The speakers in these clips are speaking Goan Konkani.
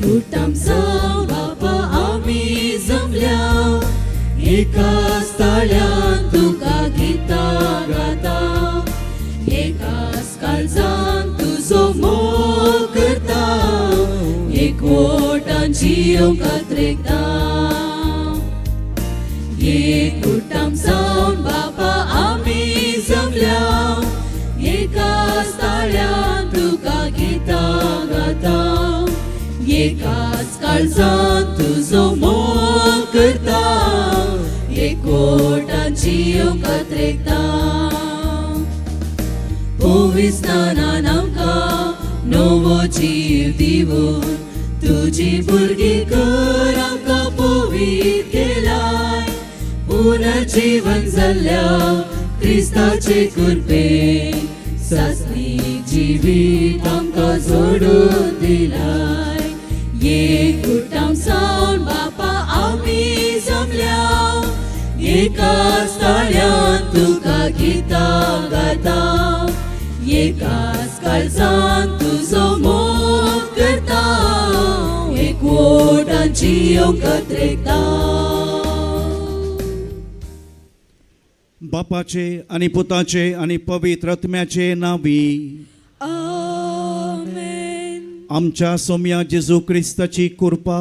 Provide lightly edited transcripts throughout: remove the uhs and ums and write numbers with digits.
एकूटाम जावन बापा आमी जमल्या, एकाच ताळ्यान तुका गितां गाता, एकाच काळजान तुजो मोग करता, एकवटान जियोंक कात्रेकता. एकूटाम जावन बापा आमी जमल्या, एकाच ताळ्यान तुका गितां गाता, एकाच काळजान तुजो मोग करता, एकवटान जियोंक कात्रेकता. पविस्तानान आमकां नवो जीव दिवन तुजी भुरगीं कर आमकां पवित्र केलाय, पुनर्जीवन जाल्ल्या क्रिस्ताचे कृपेन सासणीक जिवीत आमकां जोडून दिलाय. एकूटाम जावन बापा आमी जमल्या, एकाच ताळ्यान तुका गितां गाता, एकाच काळजान तुजो मोग करता, एकवटान जियोंक कात्रेकता. बापाचे आनी पुताचे आनी पवित्र आत्म्याचे नांवी. आमेन. आमच्या सोम्या जेजू क्रिस्ताची कृपा,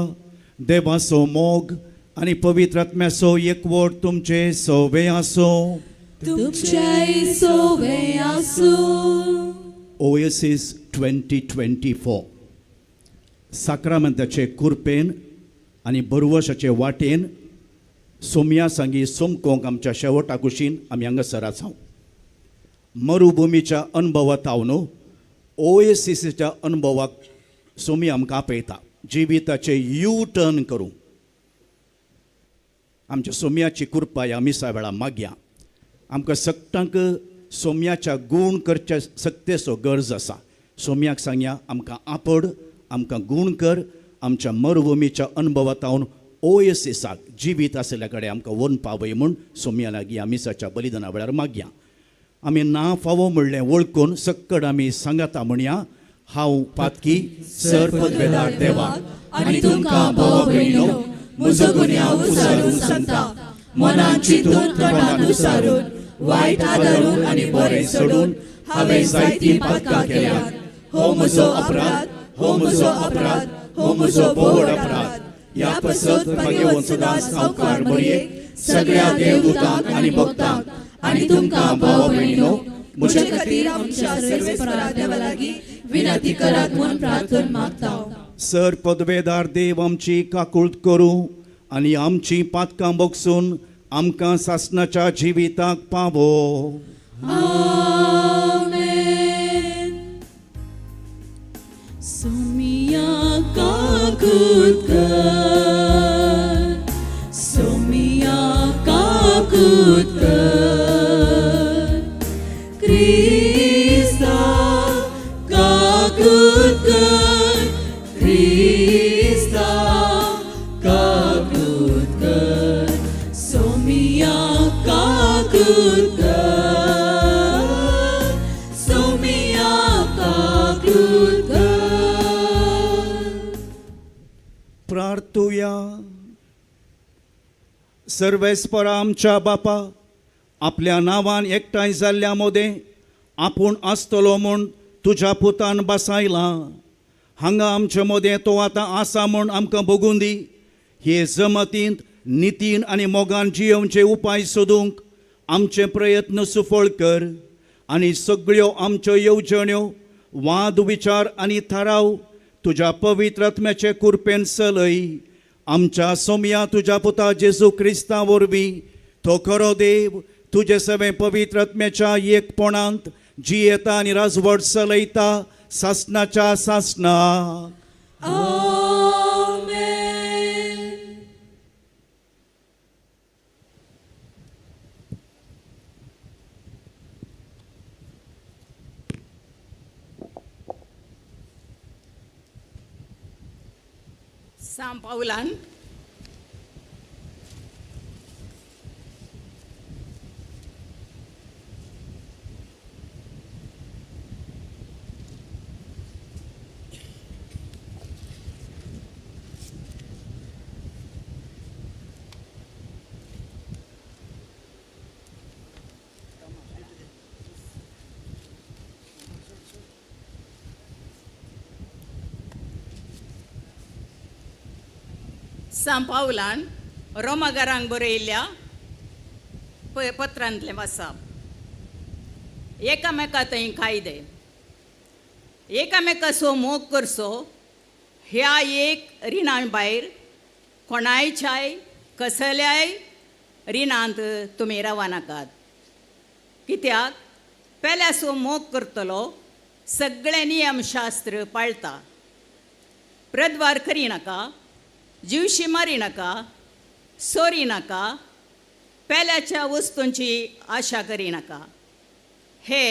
देवाचो मोग आनी पवित्र आत्म्याचो एकवट तुमचे सवे आसूं. तुमच्याय सोवे आसूं. ओएसीस 2024 साक्रामेंताचे कुरपेन आनी बरवशाचे वाटेन सोमया सांगी सोमकोंक आमच्या शेवटा कुशीन आमी हांगासर आसाव. मरुभुमीच्या अणभवात हांव न्हू ओएसीसीच्या अणभवाक सोमी आमकां आपयता जिविताचे यू टर्न करूं. आमच्या सोम्याची कृपा ह्या मिसा वेळा मागया. आमकां सगटांक सोम्याच्या गूण करच्या सक्तेचो गरज आसा. सोम्याक सांगया, आमकां आपड, आमकां गूण कर, आमच्या मरुभुमीच्या अणभवात हांव ओएसीसाक जिवीत आशिल्ल्या कडेन आमकां व्हरून पावय म्हूण सोम्या लागीं ह्या मिसाच्या बलिदाना वेळार मागया. आमी ना फावो म्हणलें वळखून सक्कड आमी सांगाता म्हणया, हांव पातकी सर पदवेदार देवाक आनी तुमकां भाव भयणीनो म्हजो गुन्यांव उसारून सांगता. मनान चिंतून, तोंडान उसारून, वायट आदारून आनी बरें सोडून हांवें जायतीं पातकां केल्यात. हो म्हजो अपराध, हो म्हजो अपराध, हो म्हजो भोवड अपराध. ह्या पसत भगवंत सदां सावकार मरयेक, सगळ्या देवदूतांक आनी भक्तांक आनी तुमकां भाव भयणीनो म्हजे खातीर आमच्या सर्वेस्परा देवा लागीं विनंती करात म्हूण प्रार्थना मागता. सर पदवेदार देव आमची काकूळत करूं आनी आमची पातकां बगसून आमकां सासणाच्या जिविताक पावो. आमेन. सोमिया काकूत कर, सोमिया काकूत कर, क्रिस्ता काकूत कर, क्रिस्ता काकूत कर, सोमिया काकूत कर, सोमिया काकूत कर. प्रार्थुया. सर्वेस्परा आमच्या बापा, आपल्या नांवान एकठांय जाल्ल्या मोदें आपूण आसतलो म्हूण तुज्या पुतान बसायलां. हांगा आमचे मदें तो आतां आसा म्हूण आमकां बगून दी. हे जमतींत नितीन आनी मोगान जियोवचे उपाय सोदूंक आमचे प्रयत्न सुफळ कर आनी सगळ्यो आमच्यो येवजण्यो, वाद विचार आनी थाराव तुज्या पवित्र आत्म्याचे कुरपेन चलय. आमच्या सोमया तुज्या पुता जेजू क्रिस्ता वरवीं, तो खरो देव, तुजे सवें पवित्र आत्म्याच्या एकपणांत जियेता आनी राजवट चलयता सासनाच्या सासनाक. आमेन. सांग पावलान. सां पावलान रोमागारांक बरयल्ल्या पत्रांतलें वाचप. एकामेका थंय कायदे, एकामेकाचो मोग करचो ह्या एक रिणा भायर कोणायच्याय कसल्याय रिणांत तुमी रावनाकात. कित्याक पेल्याचो मोग करतलो सगळे नियमशास्त्र पाळता. प्रद्वार करिनाका, जिवशी मारिनाका, सोरी नाका, पेल्याच्या वस्तूंची आशा करिनाका. हे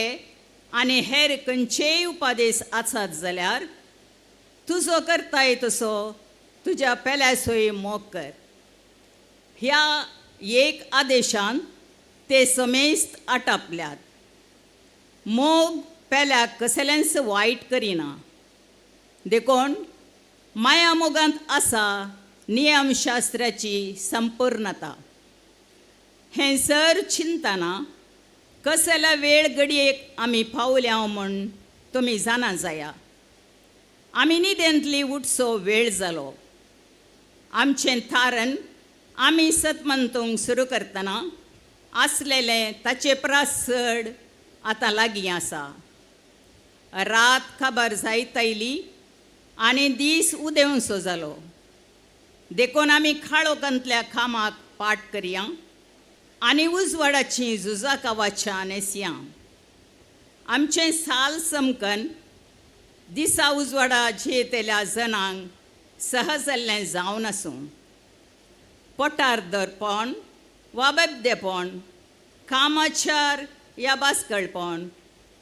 आनी हेर खंयचेय उपादेश आसात जाल्यार तुजो करताय तसो तुज्या पेल्याचोय मोग कर. ह्या एक आदेशान ते समेस्त आटापल्यात. मोग पेल्याक कसलेंच वायट करिना. देखून माया मोगांत आसा नियमशास्त्राची संपूर्णता. हें सर चिंतना कसल्या वेळ घडयेक आमी पावल्या म्हूण तुमी जाणा जाया. आमी निदेंतली उठचो वेळ जालो. आमचें थारण आमी सतमंतूंक सुरू करतना आसलेलें ताचे परस चड आतां लागीं आसा. रात खबर जायत आयली आनी दीस उदेवसो जालो. देखून आमी काळोखांतल्या कामाक पाट करया आनी उजवाडाची झुजा कवाच्या न्हेसया. आमचें साल समकन दिसा उजवाडा झेतल्या जनांक सहजल्लें जावन आसूं. पोटार दरपण वा बेबदेपण, कामाचार या बास्कळपण,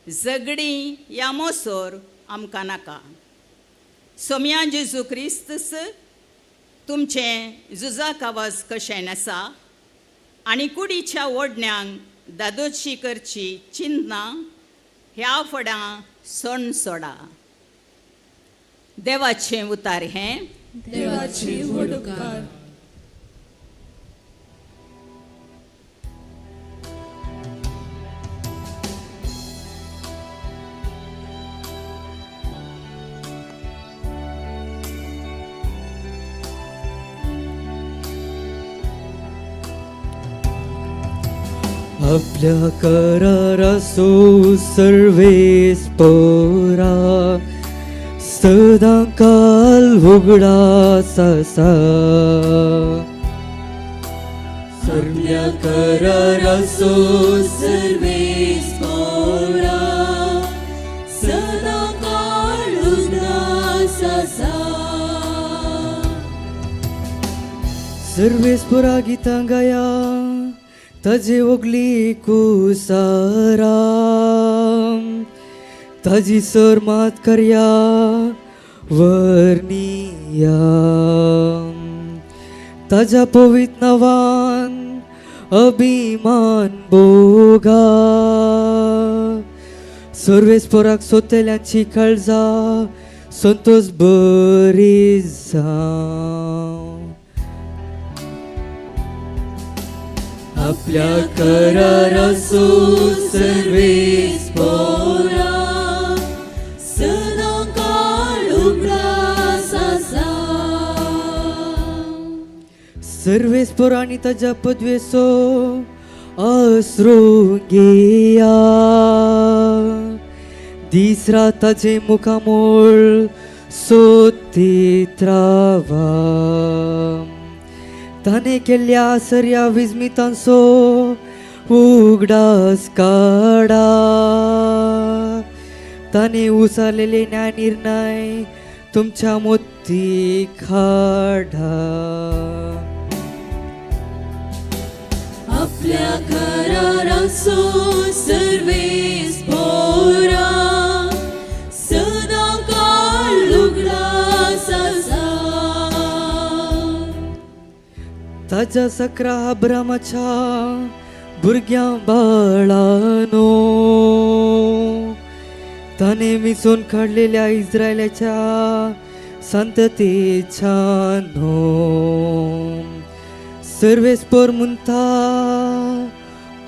झगडीं या मोसोर आमकां नाका. सोम्या जेजू क्रिस्तस तुमचें झुजा कवच कशें आसा आनी कुडीच्या ओडण्यांक दादोशी करची चिंतना ह्या फडां सण सोडा. देवाचें उतार हें. देवाचे व्हड उपकार. आपल्या करारासो सर्वेस पोरा सदांकाल उगडास आसा. आपल्या कराराचो सर्वेस पोरा सदांकाळ उगडास आसा. सर्वेस पोरा गितां गाया ताजे ओगली कुसारा, ताजी सर मात करया वर्निया, ताज्या पवित नांवान अभिमान भोगा. सर्वेस पोराक सोतेल्यांची काळजा संतोष बरी जावं. आपल्या कराराचो सर्वेस पोरा सदांकाळ उगडास आसा. सर्वेस पोरांनी ताज्या पदवेचो आसरो घेया, दीस रात ताजे मुखामोळ सोदीत रावा. ताणें केल्ल्या सर्या विस्मितांचो उगडास काडा, ताणें उसारलेले न्याय निर्णय तुमच्या मोती काडा. आपल्या कराराचो सर्वेस पोरा सदांकाळ उगडास आसा. ताज्या सकरा अब्रामाच्या भुरग्यां बाळानो, ताणें मिसून काडलेल्या इस्रायलाच्या संततीच्या न्हो. सर्वेस्पर म्हणटा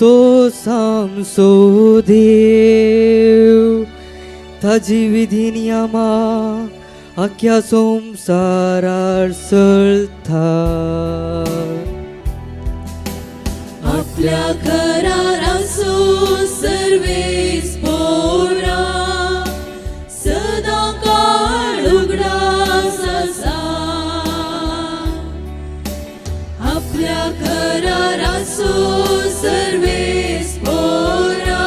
तो सामसो देव, ताजी विधी नियमां आख्या संवसारार चलता. आपल्या घरार आसो सर्वेस पोरा सदां काळ उगडास आसा. आपल्या घरार आसो सर्वेस पोरा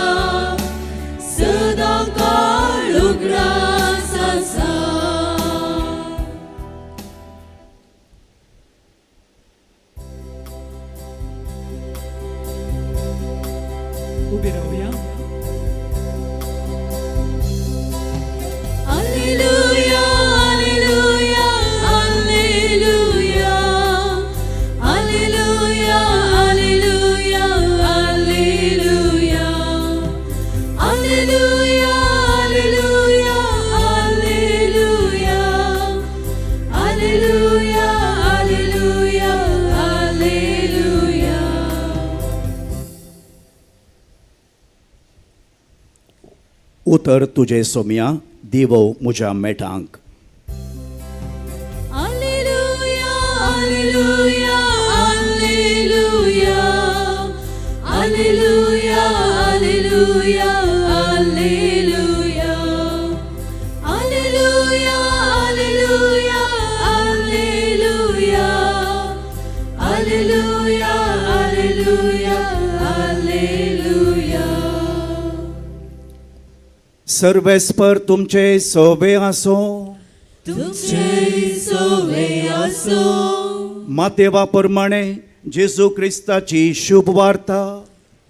सदां काळ उगडास आसा. उबे रावया. Alleluia, Alleluia, Alleluia, Alleluia, Alleluia, Alleluia, Alleluia, Alleluia, Alleluia, Alleluia, Alleluia, Alleluia. उतर तुजें सोम्या दिवो म्हज्या मेटांक. Alleluia, Alleluia, Alleluia, Alleluia, Alleluia, Alleluia, Alleluia, Alleluia, Alleluia, Alleluia, Alleluia, Alleluia. सर्वेस्पर तुमचे सोबे आसो. तुमचे सोवे आसो. मातेवा प्रमाणे जेजू क्रिस्ताची शुभ वार्ता.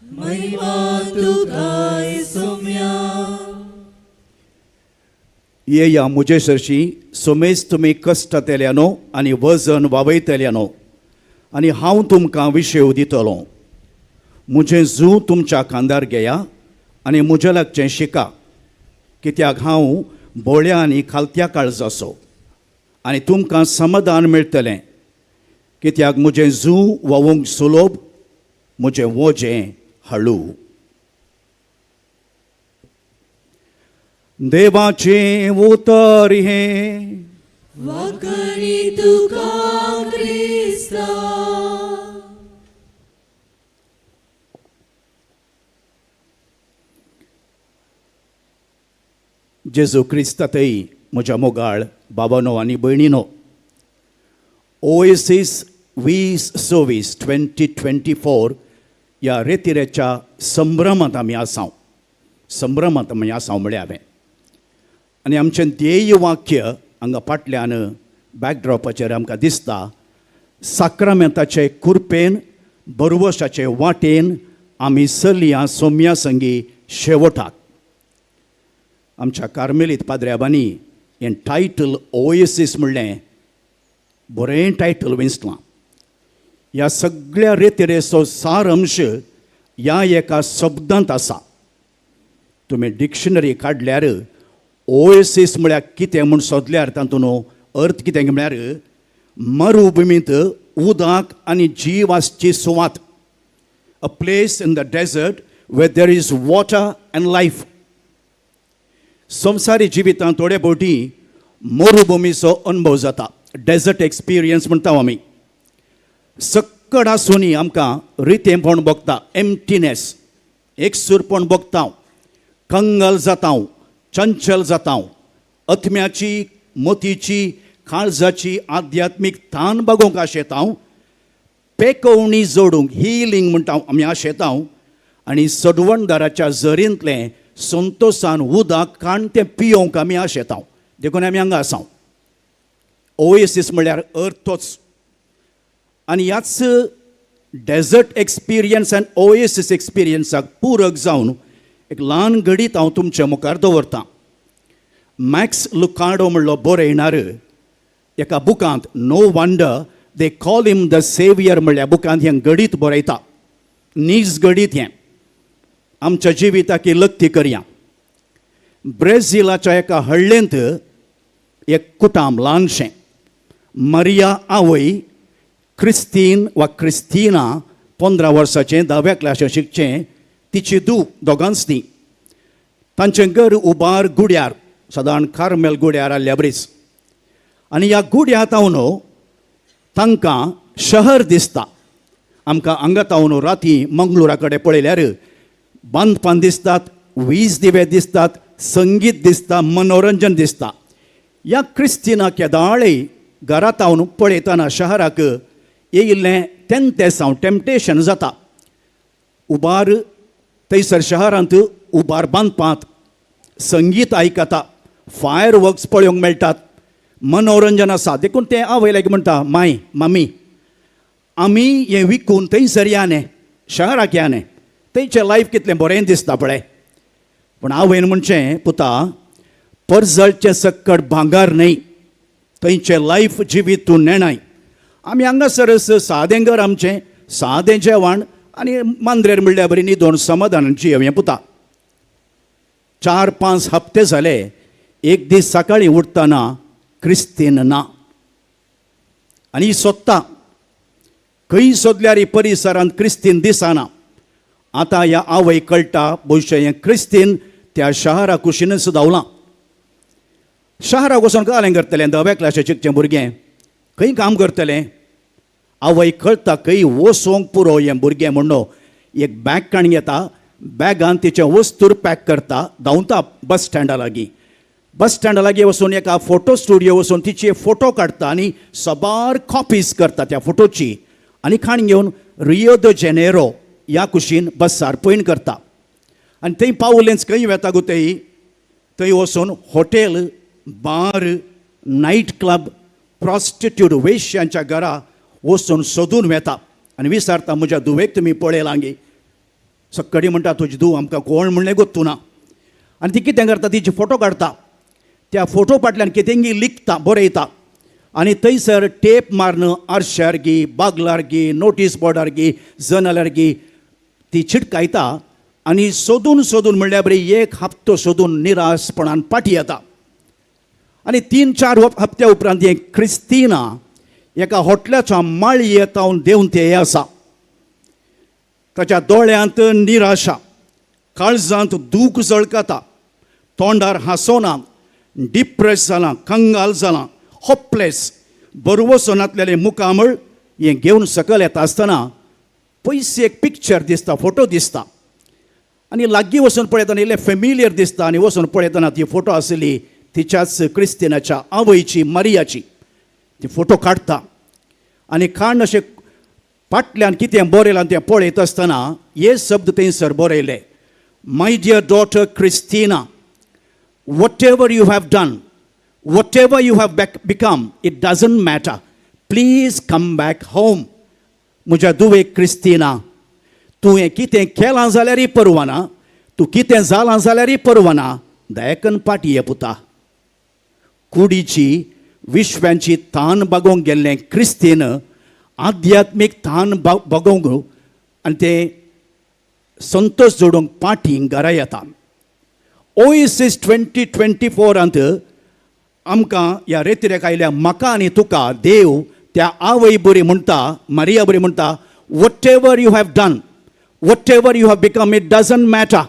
महिमा तुकाय सोम्या. येया म्हजे सरशी सोमेज तुमी कश्टतेल्यानो आनी वजन वावयतल्यानो आनी हांव तुमकां विशेव दितलो. म्हजें जू तुमच्या खांदार घेया आनी म्हज्या लागचें शिका, कित्याक हांव भोळ्या आनी खालत्या काळजाचो, आनी तुमकां समाधान मेळटलें, कित्याक म्हजें जू व्हांवूंक सुलभ, म्हजें वजें हळू. देवाचें उतर हें. वाकणी तुका क्रिस्ता. जेजू क्रिस्तातय म्हज्या मोगाळ बाबानो आनी भयणीनो, ओएसीस 2026 2024 ह्या रेतिरेच्या संभ्रमांत आमी आसाव. संभ्रमांत आमी आसाव म्हळ्यार हांवें आनी आमचें ध्येय वाक्य हांगा फाटल्यान बॅकड्रॉपाचेर आमकां दिसता, साक्रामेंताचे कुरपेन बरवशाचे वाटेन आमी चलया सोम्या संगी शेवटाक. आमच्या कार्मेलीत पाद्र्याबांनी हें टायटल ओएसीस म्हणलें बरें टायटल वेंचलां. ह्या सगळ्या रेतिरेचो सारंश ह्या एका शब्दांत आसा. तुमी डिक्शनरी काडल्यार ओएसीस म्हळ्यार कितें म्हूण सोदल्यार तातूंत अर्थ कितें म्हळ्यार मरुभुमींत उदक आनी जीव आसची सुवात. A place in the desert where there is water and life. संवसारी जिवितांत थोडे भोवटी मरुभुमीचो अणभव जाता, डेजर्ट एक्सपिरियन्स म्हणटा आमी. सक्कड आसूनय आमकां रितेंपण भोगता, एम्प्टीनेस, एकसूरपण भोगता, कंगल जाता, चंचल जाता, आत्म्याची मतीची काळजाची आध्यात्मीक तान बागोवंक आशेता, पेकोवणी जोडूंक हिलींग म्हणटा आमी आशेता, आनी सडवणदाराच्या जरींतलें संतोसान उदक काण तें पियोवंक आमी आशेता. देखून आमी हांगा आसा. ओएसीस म्हळ्यार अर्थ तोच. आनी ह्याच डेजर्ट एक्सपिरियन्स आनी ओएसीस एक्सपिरियन्साक पूरक जावन एक ल्हान घडीत हांव तुमच्या मुखार दवरतां. मॅक्स लुकाडो म्हणलो बरयणार एका बुकांत No Wonder They Call Him the Saviour म्हणल्या बुकांत हें घडीत बरयता. नीज घडीत हें आमच्या जिविताक लक्ती करया. ब्रेझिलाच्या एका हळ्ळेंत एक कुटाम ल्हानशें, मरिया आवय, क्रिस्तीन वा क्रिस्तिना 15 वर्साचें, धाव्या क्लासींत शिकचें, तिची धूव, दोगांच ती. तांचें घर उबार गुड्यार, सादारण कार्मेल गुड्यार आसल्या बरीच. आनी ह्या गुड्या तावन तांकां शहर दिसता. आमकां हांगा तावन राती मंगळुरा कडेन पळयल्यार बांदपान दिसतात, वीज दिवे दिसतात, संगीत दिसता, मनोरंजन दिसता. ह्या क्रिस्तिना केदाळे घरा तावन पळयतना शहराक येयिल्लें तेंतेसांव, टेम्पटेशन जाता. उबार थंयसर शहरांत उबार बांदपांत संगीत आयकता, फायर वर्क्स पळोवंक मेळटात, मनोरंजन आसा. देखून तें आवय लागीं म्हणटा, माय, मामी, आमी हें विकून थंयसर या न्ही, शहराक या न्ही, थंयचें लायफ कितलें बरें दिसता पळय. पूण आवयन म्हणचें, पुता, परजळचें सक्कड भांगर न्हय, थंयचें लायफ जिवीत तूं नेणाय. आमी हांगासरच सादें घर आमचें, सादें जेवण आनी मांद्रेर म्हणल्यार बरी न्हिदोन समाधानान जियेवया पुता. 4-5 हप्ते जाले. एक दीस सकाळीं उठतना क्रिस्तीन ना आनी सोदता, खंय सोदल्यार परिसरांत क्रिस्तीन दिसना. आतां ह्या आवय कळटा, भविश्य हें क्रिस्तीन त्या शहरा कुशीनच धांवलां. शहराक वचून कालें करतलें? धव्या क्लासीक शिकचें भुरगें खंय काम करतलें? आवय कळटा खंय वचोंक पुरो हें भुरगें म्हणून एक बॅग काण घेता, बॅगान तिचें वस्तूर पॅक करता, धांवता बस स्टँडा लागीं. बस स्टँडा लागीं वचून एका फोटो स्टुडियो वचून तिचे फोटो काडटा आनी सबार कॉपीज करता त्या फोटोची आनी खाण घेवन रियो the Janeiro ह्या कुशीन बसार पयण करता. आनी थंय पावलेंच खंय वेता गो थंय? थंय वचून hotel, bar, night club, prostitute, वेश्यांच्या घरा वचून सोदून वेता आनी विचारता, म्हज्या धुवेक तुमी पळयलां गी? सक्कडी म्हणटा, तुजी धूव आमकां कोण म्हणलें गोत्तू ना. आनी ती कितें करता, तिची फोटो काडटा, त्या फोटो फाटल्यान कितेंगी लिखता, बरयता आनी थंयसर टेप मारून आरशार गी, बागलार गी, नोटीस बोर्डार गी, जनलार गी ती चिटकायता आनी सोदून सोदून म्हणल्यार बरी एक हप्तो सोदून निराशपणान पाटी येता. आनी 3-4 हप्त्या उपरांत हें क्रिस्तिना एका हॉटलाच्या माळये तावन देंवन ते आसा. ताच्या दोळ्यांत निराशा, काळजांत दूख जळकता, तोंडार हांसोना, डिप्रेस जालां, कंगाल जालां, होपलेस, बरवसो नातलेलें मुखामळ हें घेवन सकयल येता आसतना पयस एक पिक्चर दिसता, फोटो दिसता आनी लागीं वचून पळयतना इल्लें फेमिलियर दिसता. आनी वचून पळयतना ती फोटो आसली तिच्याच क्रिस्तिनाच्या आवयची, मारियाची. ती फोटो काडटा आनी काण अशें फाटल्यान कितें बरयलां तें पळयत आसतना हे शब्द थंयसर बरयले, "My dear daughter Christina, whatever you have done, whatever you have become, it doesn't matter. Please come back home." म्हज्या दुवे क्रिस्तिना, तुवें कितें केलां जाल्यारय परवाना, तूं कितें जालां जाल्यारय परवाना, दयाकन पाटी ये पुता. कुडीची विश्वांची तान बागोवंक गेल्लें क्रिस्तीन आध्यात्मीक तान बागोवंक आनी तें संतोश जोडूंक पाटी घरा येता. ओएसीस 2024आंत आमकां ह्या रेतिरेक आयल्या म्हाका आनी तुका देव त्या आवय बरी म्हणटा, मारिया बरी म्हणटा, "Whatever you have done, whatever you have become, it doesn't matter.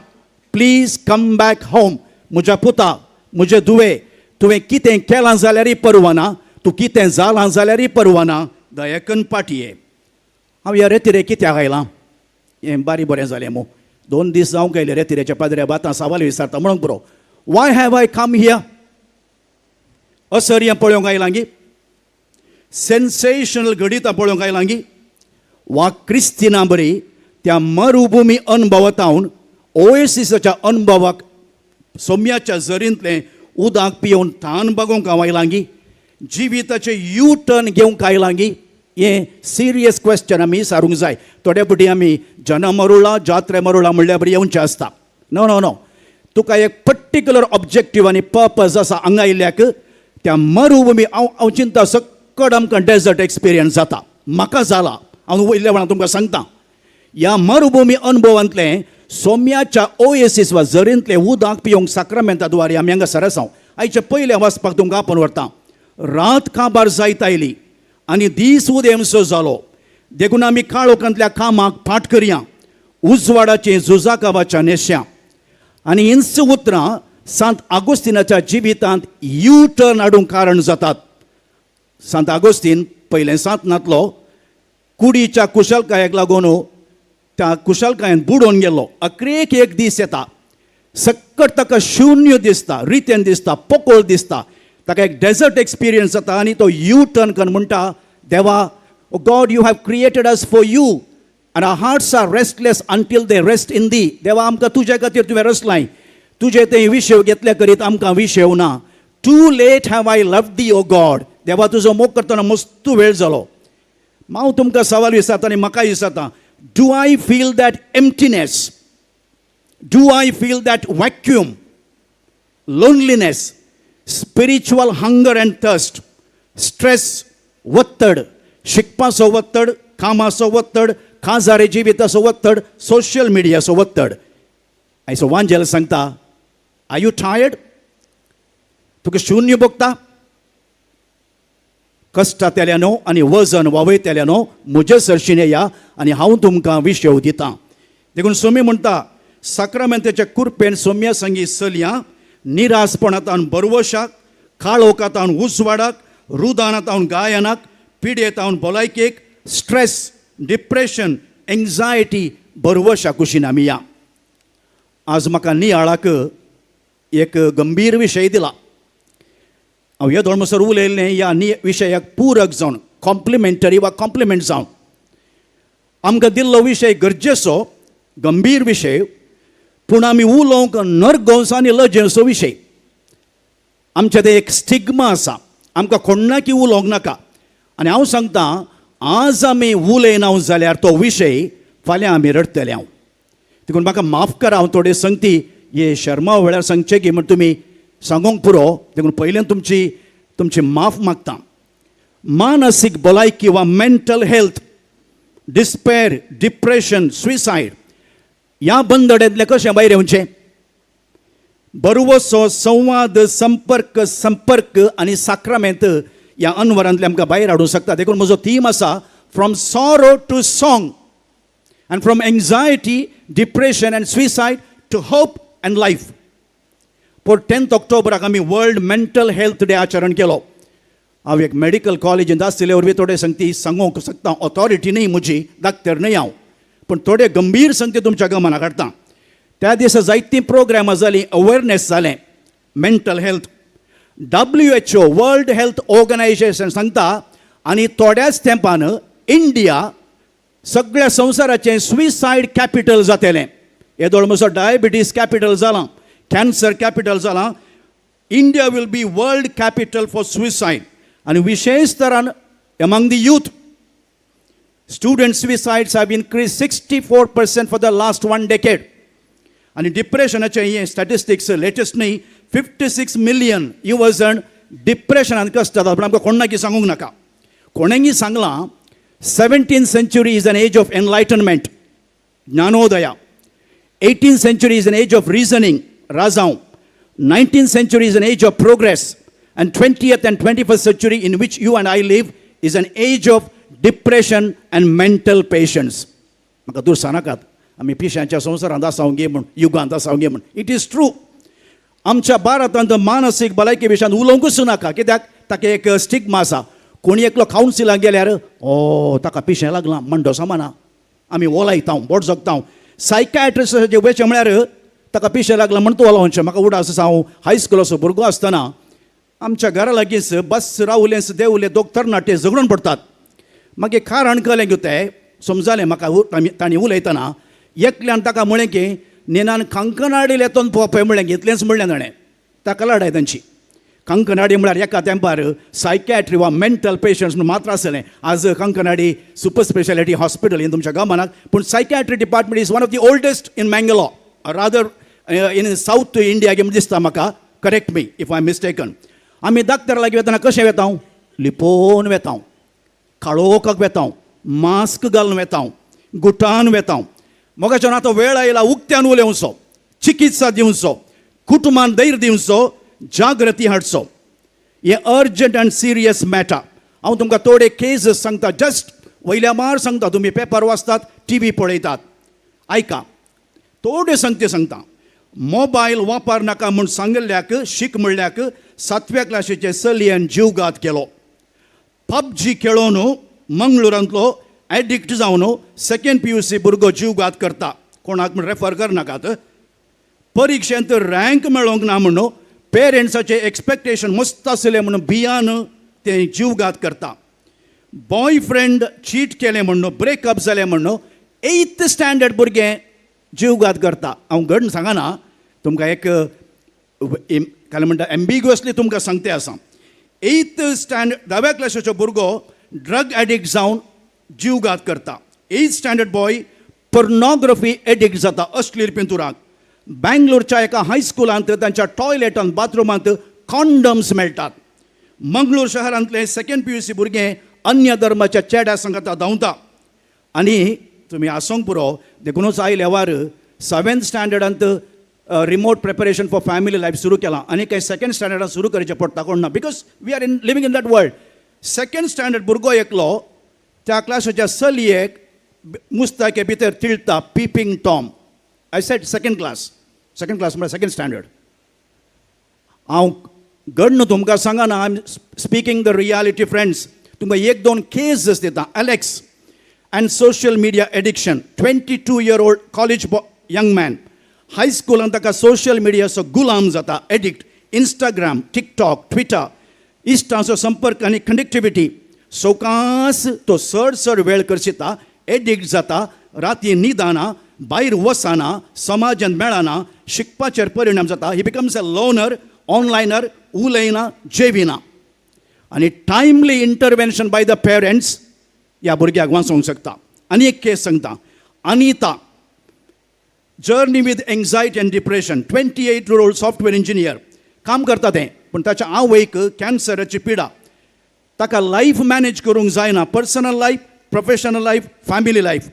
Please come back home." म्हज्या पुता, म्हजे दुवे, तुवें कितें केलां जाल्यारय परवाना, तूं कितें जालां जाल्यारय परवाना, दयाकन पाटये. हांव ह्या रेतिरे कित्याक आयलां? हें बारी बरें जालें मू. 2 दीस जावंक आयले रेतिरेच्या पाद्र्या आतां सवाल विचारता म्हणूंक पुरो. Why have I come here? असर हें पळोवंक आयलां गी? सेन्सेशनल घडितां पळोवंक आयलां गी? वा क्रिस्तिना बरी त्या मरुभुमी अणभवतावन ओएसिसाच्या अणभवाक, सोम्याच्या जरींतलें उदक पियोवन तान बागोवंक हांव आयलां गी? जिविताचें यू टर्न घेवंक आयलां गी? हें सिरियस क्वेश्चन आमी सारूंक जाय. थोड्या फावटी आमी जना मरुळा, जात्रे मरुळा म्हणल्यार बरी येवचें आसता. No, no, no. तुका एक पर्टिक्युलर ऑब्जेक्टीव आनी पर्पज आसा हांगा आयिल्ल्याक. त्या मरुभुमी हांव हांव चिंता सक्कड आमकां डेजर्ट एक्सपिरियन्स जाता. म्हाका जाला, हांव वयल्या वेळार तुमकां सांगता. ह्या मरुभुमी अणभवांतलें सोम्याच्या ओएसीस वा जरींतलें उदक पिवंक साक्रामेंता द्वारे आमी हांगा सरस. हांव आयचे पयलें वाचपाक तुमकां आपोवन व्हरता. रात काबार जायत आयली आनी दीस उदेमसो जालो, देखून आमी काळोखांतल्या कामाक फाट करया, उजवाडाचें झुजाकावाच्या न्हेस्या. आनी हींच उतरां सांत आगोस्तिनाच्या जिवितांत यू टर्न हाडूंक कारण जातात. सांत आगोस्तीन पयलें सांत नातलो कुडीच्या कुशलकायेक लागून त्या कुशलकायेन बुडोवन गेलो. अक्रेक एक दीस येता, सक्कट ताका शुन्य दिसता, रितेन दिसता, पोकोळ दिसता, ताका एक डेजर्ट एक्सपिरियन्स जाता आनी तो यू टर्न करून म्हणटा, देवा, God, you have created us for you and our hearts are restless until they rest in thee. देवा, आमकां तुज्या खातीर तुवें रचलाय, तुजें तें विशेव घेतल्या करीत आमकां विशेव ना. Too late have I love thee, O God. देवा, तुजो मोग करतना मस्तू वेळ जालो. हांव तुमकां सवाल विचारता आनी म्हाकाय विचारता, do I feel that emptiness? Do I feel that vacuum, loneliness, spiritual hunger and thirst, stress, वत्तड, शिकपाचो वत्तड, कामाचो वत्तड, काजारी जिविताचो वत्तड, सोशल मिडियाचो वत्तड? आयचो वांजेल सांगता, are you tired? तुका शून्य भोगता? कश्टांतल्यानो आनी वजन वावयतल्यानो, म्हजे सरशीन या आनी हांव तुमकां विशेव दितां. देखून सोमी म्हणटा, साक्रामेंताच्या कुरपेन सोम्या संगी चलया, निरासपणांत बरवशाक, काळोखांत उजवाडाक, रुदानांत गायनाक, पिडेतावन भलायकेक, स्ट्रेस, डिप्रेशन, एंग्जायटी, बरवशा कुशीन आमी या. आज म्हाका नियाळाक एक गंभीर विशय दिला. हांव येदोळ म्हणसर उलयल्लें ह्या नि विशयाक पूरक जावन, कॉम्प्लिमेंटरी वा कॉम्प्लिमेंट जावन. आमकां दिल्लो विशय गरजेचो, गंभीर विशय, पूण आमी उलोवंक नरगोंस आनी लजेचो विशय. आमचे ते एक स्टिग्मा आसा, आमकां कोण्णाकी उलोवंक नाका. आनी हांव सांगता, आज आमी उलयना जाल्यार तो विशय फाल्यां आमी रडटले हांव. देखून म्हाका माफ करा, हांव थोडे संगती हे शर्मा वेळार सांगचें की म्हण तुमी सांगूंक पुरो. देखून पयल्यान तुमची तुमची माफ मागता. मानसीक भलायकी वा mental health, despair, depression, suicide ह्या बंदड्यांतलें कशें भायर येवचें? बरवसो संवाद, संपर्क संपर्क आनी साक्रामेंत ह्या अनवरांतले आमकां भायर हाडूंक शकता. देखून म्हजो थीम आसा, from sorrow to song and from anxiety, depression and suicide to hope and life. For 10th ऑक्टोबराक आमी वर्ल्ड मेंटल हेल्थ डे आचरण केलो. हांव एक मेडिकल कॉलेजींत आसलेले वरवीं थोडे संगती सांगूंक शकता. ऑथॉरिटी न्ही म्हजी, डाक्टर न्हय हांव, पूण थोडे गंभीर संगती तुमच्या गमनाक हाडटा. त्या दिसा जायतीं प्रोग्रामां जालीं, अवेरनेस जालें mental health. WHO, World Health Organization सांगता, आनी थोड्याच तेंपान इंडिया सगळ्या संवसाराचें सुसायड कॅपिटल जातलें. येदोळ म्हजो डायबिटीज कॅपिटल जालां, कॅन्सर कॅपिटल जालां, India will be world capital for suicide. आनी विशेश तरान among the youth. Student suicides have increase 64% for the last one decade. आनी डिप्रेशनाचें हें स्टॅटिस्टिक्स लेटस्ट न्ही, 56 मिलियन युवजण डिप्रेशनान कश्ट जातात, पूण आमकां कोणाकी सांगूंक नाका. कोणेंगी सांगलां, 17 century is an age of enlightenment, Jnanodaya. 18 century is an age of reasoning, राजांव. 19 century is an age of progress, and 20th and 21st century, in which you and I live, is an age of depression and mental patients. म्हाका दुरसा नाकात, आमी पिशांच्या संवसारांत आसा गे म्हूण, युगांत आसा गे म्हूण. It is true. आमच्या भारतांत मानसीक भलायकी विशयांत उलोवंकूच नाका, कित्याक ताका एक स्टिग्मा आसा. कोणी एकलो कावन्सिलाक गेल्यार, ओ, ताका पिशें लागलां म्हणटो समाना. आमी ओलायता, बोट जगता. सायकायट्रिस्टाचे वयचें म्हळ्यार ताका पिशें लागलां म्हण तूं ओलावचें. म्हाका उडास आसा, हांव हायस्कुलाचो भुरगो आसतना आमच्या घरा लागींच बस रावलेंच, देंवले, दोग तरणाटे झगडून पडटात. मागीर कारण कळ्ळें की ते समजालें म्हाका, तांणी उलयतना एकल्यान ताका म्हळें की निनान कंकनाडी येतोन पळय म्हणलें, इतलेंच म्हणलें ताणें. ताका लडाय तांची. कंकनाडी म्हळ्यार एका तेंपार सायकॅट्री वा मेंटल पेशंट्स म्हणून मात्र आसलें. आज कंकनाडी सुपर स्पेशालिटी हॉस्पिटल हें तुमच्या गमनाक, पूण psychiatry department is one of the oldest in Mangalore, rather in South India म्हण दिसता म्हाका. Correct me if I mistaken. आमी डाक्टरा लागीं वेतना कशें वेता? लिपोवन वेता, काळोखाक वेता, मास्क घालून वेता, गुटान वेता. मोगाच्यान आतां वेळ आयला उक्त्यान उलोवचो, चिकित्सा दिवचो, कुटुंबान धैर्य दिवचो, जागृती हाडचो. हें अर्जंट अँड सिरियस मॅटर. हांव तुमकां थोडे केसीस सांगता, जस्ट वयल्या मार सांगता. तुमी पेपर वाचतात, टीव्ही पळयतात, आयका, थोडे संगते सांगता. मोबायल वापर नाका म्हूण सांगिल्ल्याक, शीक म्हणल्याक, सातव्या क्लासीचे चलयेन जीवघात केलो. पबजी खेळोवन मंगळुरांतलो एडिक्ट जावन सेकंड पीयूसी भुरगो जीवघात करता. कोणाक म्हण रेफर करनाकात. परिक्षेंत रँक मेळोंक ना म्हणून, पेरंट्साचे एक्सपेक्टेशन मस्त आसलें म्हणून भियान ते जीवघात करता. बॉय फ्रेंड चीट केलें म्हणून, ब्रेकअप जालें म्हणून एथ स्टँडर्ड भुरगें जीवघात करता. हांव घड सांगना तुमकां, एक काय म्हणटा, एम्बिग्युअसली तुमकां सांगते आसा. एथ स्टँडर्ड, धाव्या क्लासीचो भुरगो ड्रग एडिक्ट जावन जीवघात करता. Eighth standard boy pornography addict जाता, अश्लील पिंतुराक. बँगलोरच्या एका हायस्कुलांत तांच्या टॉयलेटांत, बाथरुमांत कॉन्डम्स मेळटात. मंगळूर शहरांतले सेकंड पीयूसी भुरगें अन्य धर्माच्या चेड्या सांगाता धांवता. आनी तुमी आसोंक पुरो, देखुनूच आयल्या वार seventh स्टँडर्डांत remote preparation for family life सुरू केलां आनी काही सेकंड स्टँडर्डान सुरू करचें पडटा, कोण ना, because we are in living in that world. Second standard भुरगो एकलो त्या क्लासाच्या चलयेक मुस्ताके भितर तिळटा, peeping tom. I said second class, second class म्हळ्यार सेकंड स्टँडर्ड. हांव घडण तुमकां सांगना, I am speaking the reality, friends. तुमकां एक दोन केसीस दिता. Alex and social media addiction, 22 year old college young man, हायस्कुलान ताका सोशल मिडियाचो गुलाम जाता, एडिक्ट. इंस्टाग्राम, टिकटॉक, ट्विटर, इश्टांचो संपर्क आनी कनेक्टिविटी, सवकास तो चड चड वेळ करशिता, एडिक्ट जाता. राती न्हिदना, भायर वचना, समाजान मेळना, शिकपाचेर परिणाम जाता. He becomes a loner, onliner, उलयना, जेविना. आनी timely intervention by the parents ह्या भुरग्याक वाचोवंक शकता. आनी एक केस सांगता. Anita, journey with anxiety and depression, 28 year old software engineer, काम करता तें, पूण ताच्या आवयक कॅन्सराची पिडा. ताका लायफ मॅनेज करूंक जायना, personal life, professional life, family life,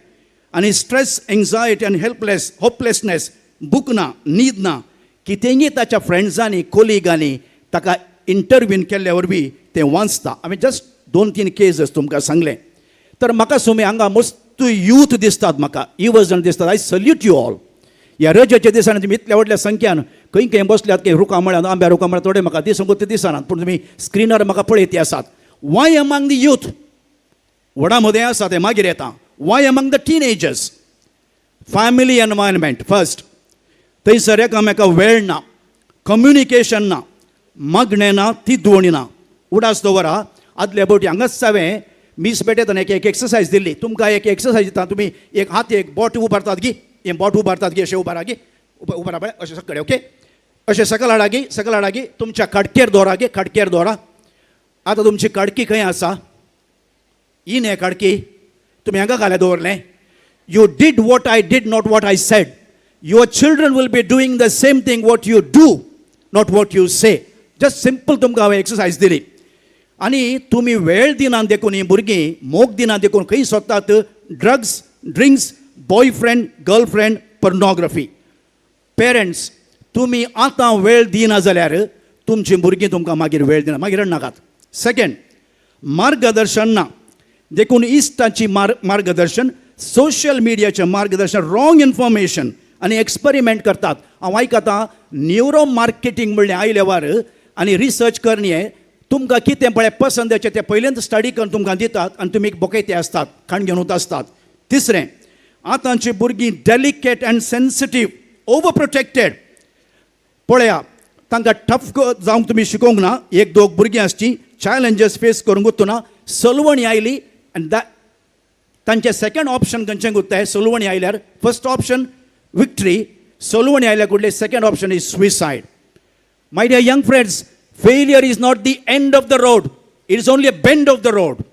आनी स्ट्रेस, एन्जायटी आनी हेल्पलेस, होपलेसनेस, भूक ना, न्हीद ना. कितेंय ताच्या फ्रेंड्सांनी, कोलिगांनी ताका इंटरव्हीन केल्ल्या वरवीं तें वाचता. हांवें जस्ट दोन तीन केसीस तुमकां सांगलें. तर म्हाका सुमी हांगा मस्त यूथ दिसतात, म्हाका युवजण दिसतात. I salute you all. ह्या रजेच्या दिसांनी तुमी इतल्या व्हडल्या संख्यान खंय खंय बसल्यात, खंय रुखां म्हळ्यार, आंब्या रुखां म्हळ्यार, थोडे म्हाका दिसूंक ते दिसनात, पूण तुमी स्क्रिनार म्हाका पळयत आसात. Y among the youth? व्हडा मदें आसा तें मागीर येता. Why among the teenagers? Family environment first. थंयसर एकामेका वेळ ना, कम्युनिकेशन ना, मागणें ना, तिदवणी ना. उडास दवरा, आदल्या बोटी हांगाच हांवें मीस भेटयतना एक एक एक्सरसायज दिल्ली. तुमकां एक एक्सरसायज दिता. तुमी एक हात, एक बोट उबारतात गी, हें बोट उबारतात गी, अशें उबारा गी, उबारा पळय अशें सकळे. ओके, अशें सकल हाडा गी, सकल हाडा गी, तुमच्या खाडकेर दवरा गी, खाडकेर दवरा. आतां तुमची काडकी खंय आसा? ही न्ही काडकी, तुमी हांगा घाल्या दवरलें. You did what I did, not what I said. Your children will be doing the same thing, what you do, not what you say. Just simple तुमकां हांवें एक्सरसायज दिली. आनी तुमी वेळ दिना देखून, हीं भुरगीं मोग दिना देखून खंय सोदतात? Drugs, drinks, boyfriend, girlfriend, pornography. Parents, तुमी आतां वेळ दिना जाल्यार तुमचीं भुरगीं तुमकां मागीर वेळ दिना, मागीर रडनाकात. सेकंड, मार्गदर्शन ना देखून इश्टांची मार्गदर्शन, सोशल मिडियाचें मार्गदर्शन, रॉंग इन्फॉर्मेशन आनी एक्सपेरिमेंट करतात. हांव आयकतां, न्युरो मार्केटींग म्हणलें आयल्यावर आनी रिसर्च करणे, तुमकां कितें पळय पसंदाचें तें पयलेंच स्टडी करून तुमकां दितात आनी तुमी बोकयते आसतात, खाण घेवन आसतात. तिसरें, आतांची भुरगीं delicate and sensitive, over protected. पळया, तांकां टफ जावंक तुमी शिकोवंक ना. एक दोग भुरगीं आसची, चॅलेंजीस फेस करूंक उरतना सलवणी आयली आनी दा तांचें सेकंड ऑप्शन खंयचें उरताय? सलवणी आयल्यार फर्स्ट ऑप्शन विक्ट्री, सलवणी आयल्यार कुडले second option is suicide. My dear young friends, failure is not the end of the road. It is only a bend of the road.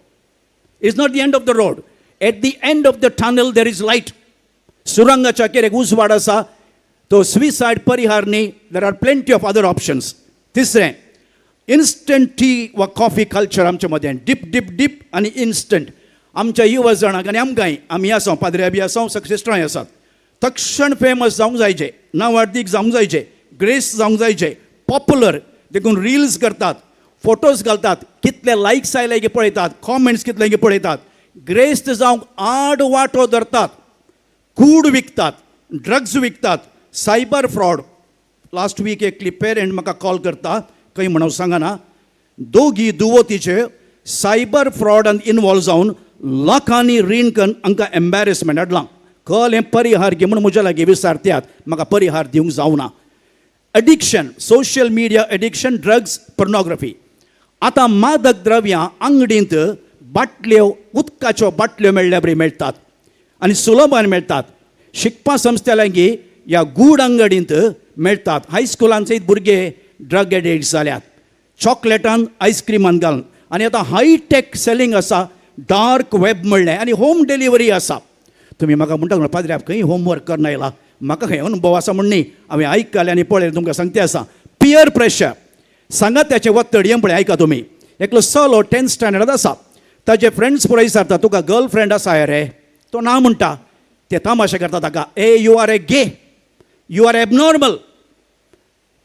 It's not the end of the road. At the end of the tunnel, there is light. सुरंगाच्या अखेर एक उजवाड आसा. तो सुसायड परिहार न्ही. There are plenty of other options. तिसरें, इन्स्टंट टी वा कॉफी कल्चर आमच्या मदें, डीप डीप डीप आनी इन्स्टंट. आमच्या युवा जाणांक आनी आमकांय, आमी आसा, पाद्रे बी आसा, सिस्टरांय आसात, तक्षण फेमस जावंक जायचे, नांवार्दीक जावंक जायचे, ग्रेस जावंक जायचे, पॉप्युलर. देखून रिल्स करतात, फोटोज घालतात, कितले लायक्स आयले की पळयतात, कॉमेंट्स कितले की पळयतात. ग्रेस्त जावंक आड वाटो धरतात, कूड विकतात, ड्रग्स विकतात, सायबर फ्रॉड. लास्ट वीक एकली पेरंट म्हाका कॉल करता, खंय म्हणून सांगना, दोगी दुवो तिचे सायबर फ्रॉडान इनवॉल्व जावन लाखांनी रीण कन्न हांकां एम्बेरसमेंट हाडलां. कल हें परिहार घे म्हूण म्हज्या लागीं विचारतात, म्हाका परिहार दिवंक जावना. Addiction, social media addiction, drugs, pornography. आतां मादक द्रव्यां आंगडींत बाटल्यो, उदकाच्यो बाटल्यो मेळ्ळ्या बरी मेळटात आनी सुलभान मेळटात. शिकपा संस्थे लागीं ह्या गूड अंगडींत मेळटात. हायस्कुलान सयत भुरगे ड्रग एडिक्ट जाल्यात, चॉकलेटान आयस्क्रिमान घालून. आनी आतां हायटॅक सेलिंग आसा, डार्क वेब म्हणलें, आनी होम डिलिव्हरी आसा. तुमी म्हाका म्हणटा, पाद्र्याब खंय होमवर्क करना येयला? म्हाका खंय अनुभव आसा म्हण न्ही, हांवें आयकलें आनी पळयलें, तुमकां सांगते आसा. पियर प्रेशर, सांगात्याचें वत्तड. हें पळय, आयका तुमी. एकलो चलो 10th standard आसा. ताजे फ्रेंड्स पुराय विचारता, तुका गर्लफ्रेंड आसा रे? तो ना म्हणटा. ते तमाशे करता ताका, ए, you are a gay, you are abnormal.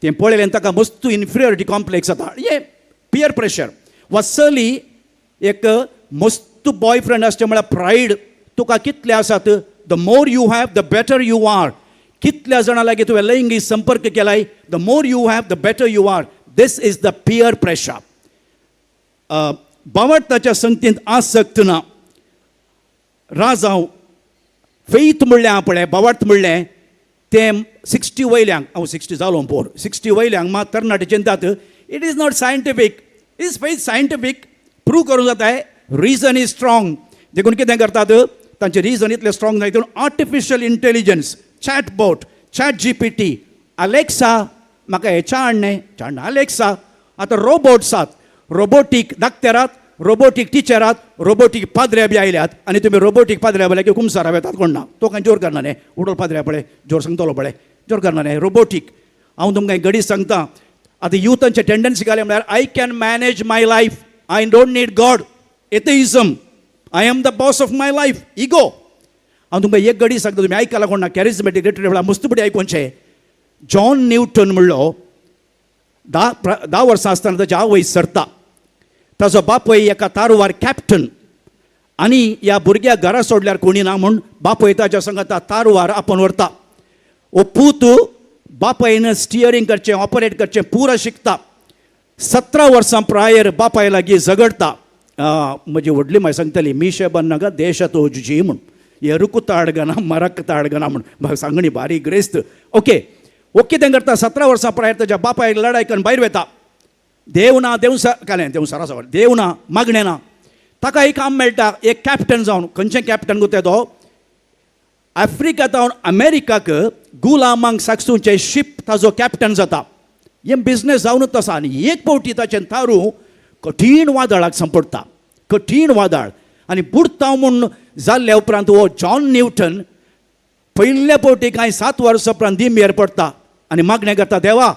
तें पळयलें, ताका मस्त इन्फिरियरिटी कॉम्प्लेक्स जाता. हें पियर प्रेशर. वा चली, एक मस्त बॉयफ्रेंड आसचें म्हळ्यार प्रायड. तुका कितले आसात? The more you have, the better you are. कितल्या जाणां लागीं तुवें लैंगीक संपर्क केलाय? The more you have, the better you are. This is the peer pressure. बावडताच्या संगतींत आसक्त ना. राजांव फेथ म्हणलें पळय, बावट म्हणलें तें 60 वयल्यांक. हांव 60 जालो पोर. 60 वयल्यांक मात तरणाटे चिंतात. It is not scientific. Is faith scientific? Prove करूं जाता? Reason is strong. देखून कितें करतात, तांचे रिजन इतलें स्ट्रॉंग जाय, देखून artificial intelligence, chat bot, Chat GPT, Alexa, म्हाका हें च्या हाडणें अलेक्सा. आतां रोबोट्स आसात, रोबोटीक दाक्तेरात, रोबोटीक टिचरात, रोबोटीक पाद्रे बी आयल्यात. आनी तुमी रोबोटीक पाद्रे पळय की कुमसारा वेतात कोण ना. तो कांय जोर करना न्ही. उडोल पाद्रे पळय, जोर सांगतलो पळय, जोर करना न्ही रोबोटीक. हांव तुमकां घडी सांगता, आतां युथांचे टेंडन्सी घाले म्हळ्यार, I can manage my life, I don't need God, atheism, I am the boss of my life, ego. हांव तुमकां एक घडी सांगता, तुमी आयकला कोण ना. कॅरिजमेटीक रिट्रीट वेळार मस्त बडी आयकोनचें. जॉन न्यूटन म्हणलो 10 वर्सां आसतना ताची आवय सरता. ताजो बापूय एका तारवार कॅप्टन आनी ह्या भुरग्याक घरा सोडल्यार कोणी ना म्हूण बापूय ताच्या संगता तारवार आपोवन व्हरता. हो पूत बापायन स्टियरींग करचें, ऑपरेट करचें पुरा शिकता. 17 वर्सां प्रायर बापाय लागीं झगडता. म्हजी व्हडली माय सांगताली, मिशे बन्नागा देश तो जुजी म्हूण, एरुकू ताडगना मरक ताडगना म्हूण. म्हाका सांगणी बारीक ग्रेस्त. ओके, ओ कितें करता, 17 वर्सां प्रायर ताच्या बापायक लडाय करून भायर वता. देव ना, देव कालें देव सरा सवार देव ना, मागणें ना. ताका एक काम मेळटा, एक कॅप्टन जावन. खंयचें कॅप्टन गो तो? आफ्रिका जावन अमेरिकाक गुलामांक साकसूचें शीप, ताजो कॅप्टन जाता. हें बिजनेस जावनूच आसा. आनी एक फावटी ताचें तारू कठीण वादळाक सांपडटा, कठीण वादळ, आनी बुडता म्हूण जाल्ल्या उपरांत हो जॉन न्यूटन पयल्या फावटी कांय 7 वर्सां उपरांत दिंबेर पडटा आनी मागणें करता, देवा,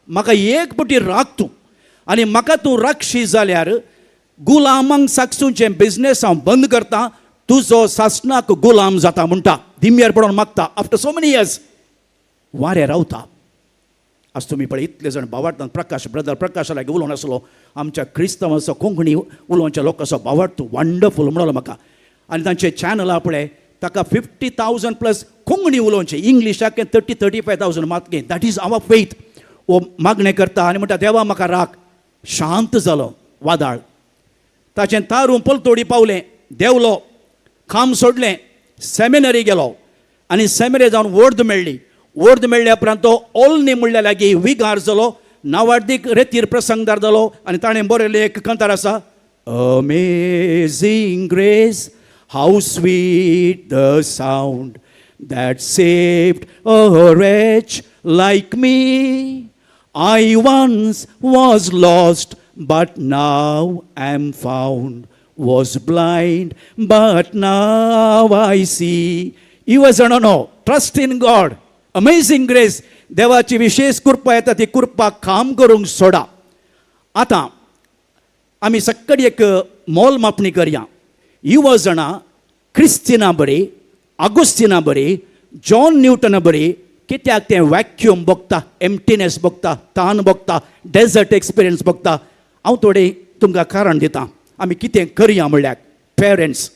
म्हाका एक फावटी राख तूं, आनी म्हाका तूं राखशी जाल्यार गुलामांक साकसूचें बिजनेस हांव बंद करता, तुजो सासणाक गुलाम जाता म्हणटा. दिंबेर पडोन मागता. आफ्टर सो मेनी इयर्स वारें रावता. आज तुमी पळय, इतले जाण भावार्थान. प्रकाश, ब्रदर प्रकाशा लागीं उलोवन आसलो. आमच्या क्रिस्तांवाचो, कोंकणी उलोवच्या लोकांचो भावार्थ वंडरफूल म्हणलो म्हाका. आनी तांचे चॅनल आहा पळय, ताका 50,000 प्लस कोंकणी उलोवचें. इंग्लिशाक 30-35 thousand मात. That is our faith. हो मागणें करता आनी म्हणटा, देवा, म्हाका राख. शांत जालो वादाळ. ताचें तारू पलतोडी पावलें. देंवलो, काम सोडलें, सेमिनरी गेलो आनी सेमिनरी जावन वर्द मेळ्ळी. वर्द मेळ्ळ्या उपरांत तो ओल्नी म्हणल्या लागीं विगार जालो, नावार्दीक रेतीर प्रसंगदार जालो. आनी ताणें बरयलें एक कांतार आसा, Amazing grace, how sweet the sound that saved a wretch like me. I once was lost, but now am found, was blind, but now I see. युवजणांनो, trust in God. Amazing grace, देवाची विशेष कृपा येता, ती कृपा काम करूंक सोडा. आतां आमी सक्कडी एक मोल मापणी करया. युवजणां क्रिस्तिना बरी, आगुस्तिना बरी, जॉन न्यूटना बरी कित्याक तें वॅक्युम भोगता, एम्प्टीनेस भोगता, तान भोगता, डेजर्ट एक्सपिरियन्स भोगता? हांव थोडें तुमकां कारण दिता. आमी कितें करया म्हणल्यार, parents,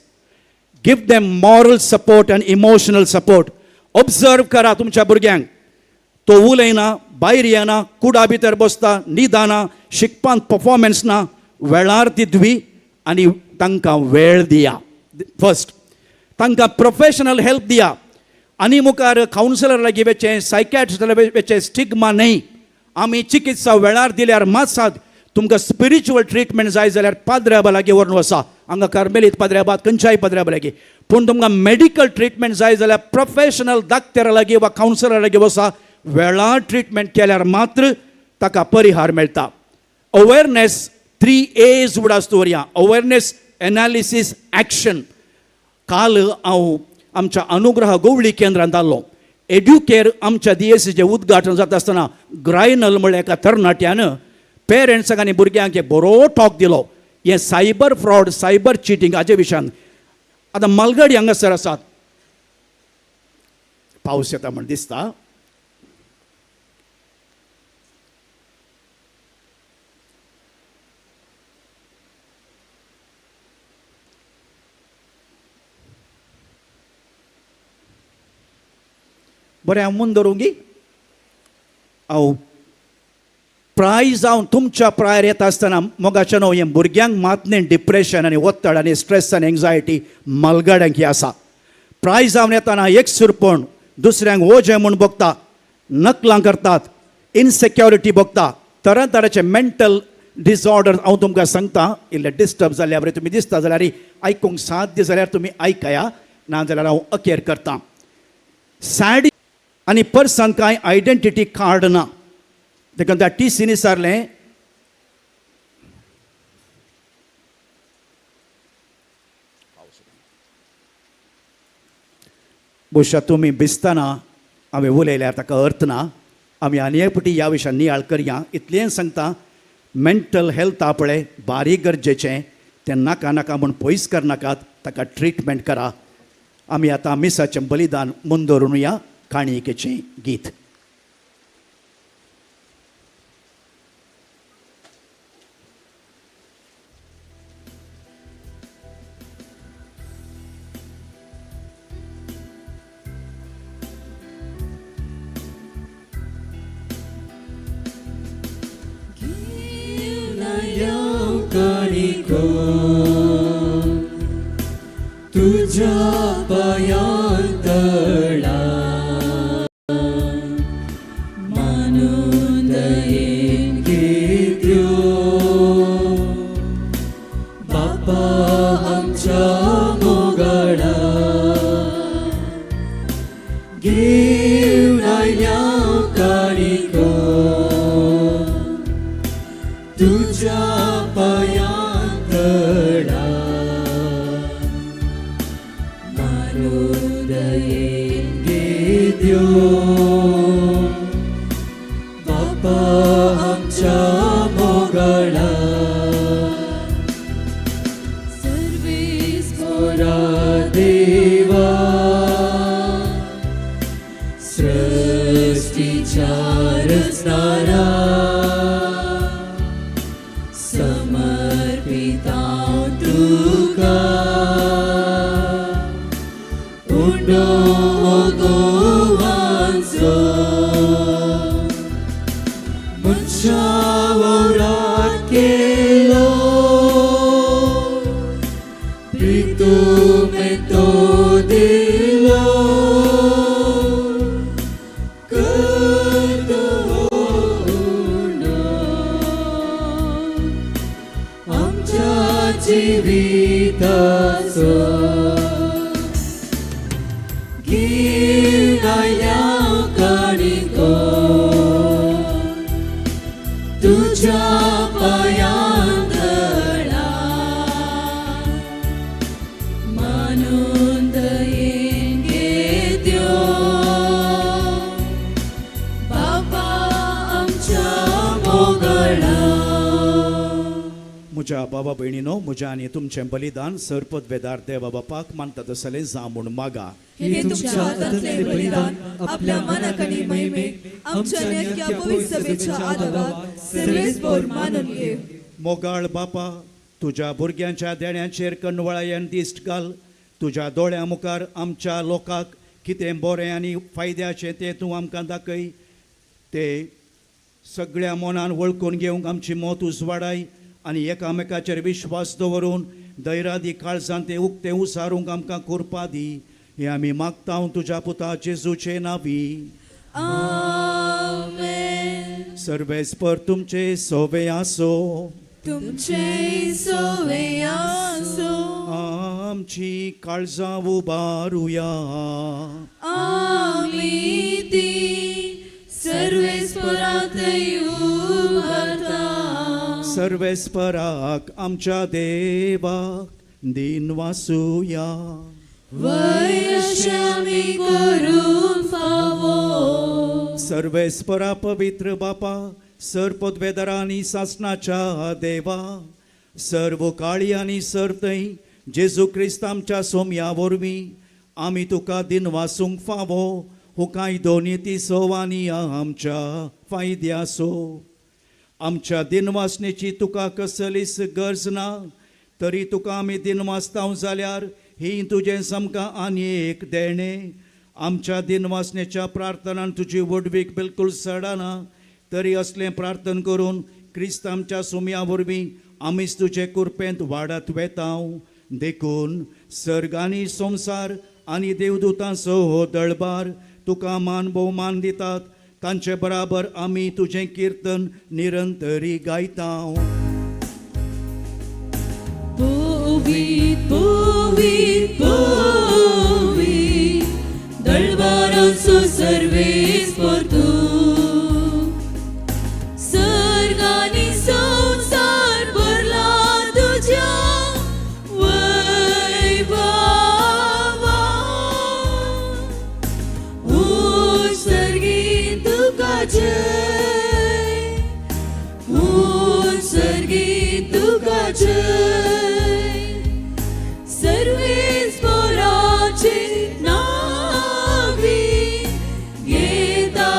give them moral support and emotional support. Observe करा तुमच्या भुरग्यांक. तो उलयना, भायर येना, कुडा भितर बसता, न्हिदना, शिकपांत परफॉर्मन्स ना, वेळार ती धुवी. आनी तांकां वेळ दिया. फर्स्ट तांकां प्रोफेशनल हेल्प दिया. आनी मुखार कावन्सिलर लागीं वचचें, सायकॅट्रिस्ट लागीं वचचें, स्टिग्मा न्हय. आमी चिकित्सा वेळार दिल्यार मात तुमकां स्पिरिच्युअल ट्रिटमेंट जाय जाल्यार पाद्र्याबा लागीं व्हरून वसा, हांगा कार्मेलीत पाद्र्याबाद, खंयच्याय पाद्र्याबा लागीं. पूण तुमकां मेडिकल ट्रिटमेंट जाय जाल्यार प्रोफेशनल डाक्टरा लागीं वा कावन्सिलरा लागीं वसा. वेळार ट्रिटमेंट केल्यार मात्र ताका परिहार मेळटा. अवेरनेस, 3 A's उडास दवरया, अवेरनेस, एनालिसीस, एक्शन. काल हांव आमच्या अनुग्रह गोवळी केंद्रांत आसलो. एड्युकेर आमच्या DSCचें उद्घाटन जाता आसतना ग्रायनल म्हळ्यार एका तरणाट्यान पेरंट्सांक आनी भुरग्यांक एक बरो टॉक दिलो हें सायबर फ्रॉड, सायबर चिटींग हाजे विशयान. आतां मालगडी हांगासर आसात, पावस येता म्हण दिसता. बरें, हांव मुंद दवरूं गी? हांव प्राय जावन तुमच्या प्रायर येता आसतना मोगाचें न्हू, हें भुरग्यांक मात न्ही डिप्रेशन आनी ओत्तड आनी स्ट्रेस आनी एंग्जायटी मालगाड्यांक ही आसा. प्राय जावन येतना एक सुरपण दुसऱ्यांक ओजें म्हूण भोगता, नकलां करतात, इनसेक्युरिटी भोगता, तरातराचे मेंटल डिसऑर्डर. हांव तुमकां सांगता, इल्लें डिस्टर्ब जाल्यार बरें तुमी दिसता जाल्यार आयकूंक साध्य जाल्यार तुमी आयकया, ना जाल्यार हांव अखेर करतां. सॅड आनी पर्सन कांय आयडेंटिटी कार्ड ना, देखून त्या टीसीनी विचारलें, भोवशा तुमी भिजतना हांवें उलयल्यार ताका अर्थ ना. आमी आनी एक फावटी ह्या विशयान नियाळ करया. इतलें सांगता, मेंटल हेल्थ पळय बारीक गरजेचें, तें नाका नाका म्हूण पयस करनाकात, ताका ट्रिटमेंट करा. आमी आतां मिसाचें बलिदान मुंदोरुया काणयेचें गीत. तुझ्या पायांतळा मानून दयेन घेत्यो बापा आमच्या मोगाळा, घेवन आयल्या काणिको तुझ्या पायांतळा मानून दयेन घेत्यो बापा आमच्या मोगाळा. सर्वेस्पोरा देवा, सृष्टीच्या रचणारा, समर्पिता तुका उंडो गोवांचो, मनशा वावरात केलो प्रितुमे तो दिलो, करतो उंडो आमच्या जिविताचो. घेवन आयल्या काणिको तुझ्या पायांतळा मानून दयेन घेत्यो बापा आमच्या मोगाळा. म्हज्या बाबा भयणीनो, म्हज्या आनी तुमचें बलिदान सरपदवेदार देवा बापाक मानता तसलें जावं म्हूण मागा. हे तुमच्या हातांतले बलिदान आपल्या मनाक आनी महिमेक, आमच्या नेटक्या पवित्र सभेच्या आदाराक सर्वेस्पोर मानून घे. मोगाळ बापा, तुज्या भुरग्यांच्या देण्यांचेर कणवळायेन दिश्ट घाल. तुज्या दोळ्यां मुखार आमच्या लोकांक कितें बरें आनी फायद्याचें तें तूं आमकां दाखय. ते सगळ्या मनान वळखून घेवंक आमची मत उजवाडाय आनी एकामेकाचेर विश्वास दवरून दैरादी काळजान तें उक्तें उसारूंक आमकां कृपा दी. हें आमी मागता तुज्या पुता जेजूचे नांवी. आमेन. सर्वेस्पर तुमचे सोवे आसो. तुमचे सोवे आसो. आमची काळजां उबारुया. आमी ती सर्वेस्परात उबारता. सर्वेस्पराक आमच्या देवाक दिन वासुया. वयशे आमी करूंक फावो. सर्वेस्परा पवित्र बापा, सर पदवेदारा आनी सासणाच्या देवा, सर्व काळी आनी सरतय जेजू क्रिस्त आमच्या सोमया वरवीं आमी तुका दिन वासूंक फावो. हो कायदो नितीचो आनी आमच्या फायद्याचो. आमच्या दिनवासनेची तुका कसलीच गरज ना, तरी तुका आमी दिनवासताव जाल्यार ही तुजें सामकां आनी एक देणें. आमच्या दिनवासनेच्या प्रार्थनान तुजी व्हडवीक बिलकूल सडना, तरी असलें प्रार्थन करून क्रिस्त आमच्या सोमया वरवीं आमीच तुजे कुरपेंत वाडत वेताव. देखून सर्ग आनी संवसार आनी देवदूतांचो हो दळबार तुका मान भोवमान दितात. तांचे बराबर आमी तुजें किर्तन निरंतरी गायता. पवित पवित पवित दळबारांचो सर्वेस्पर तूं, सर्ग आनी संवसार भरला तुज्या वैभवान. उंच सर्गी तुका जय, उंच सर्गी तुका जय. सर्वेस्पराचे नावी घेता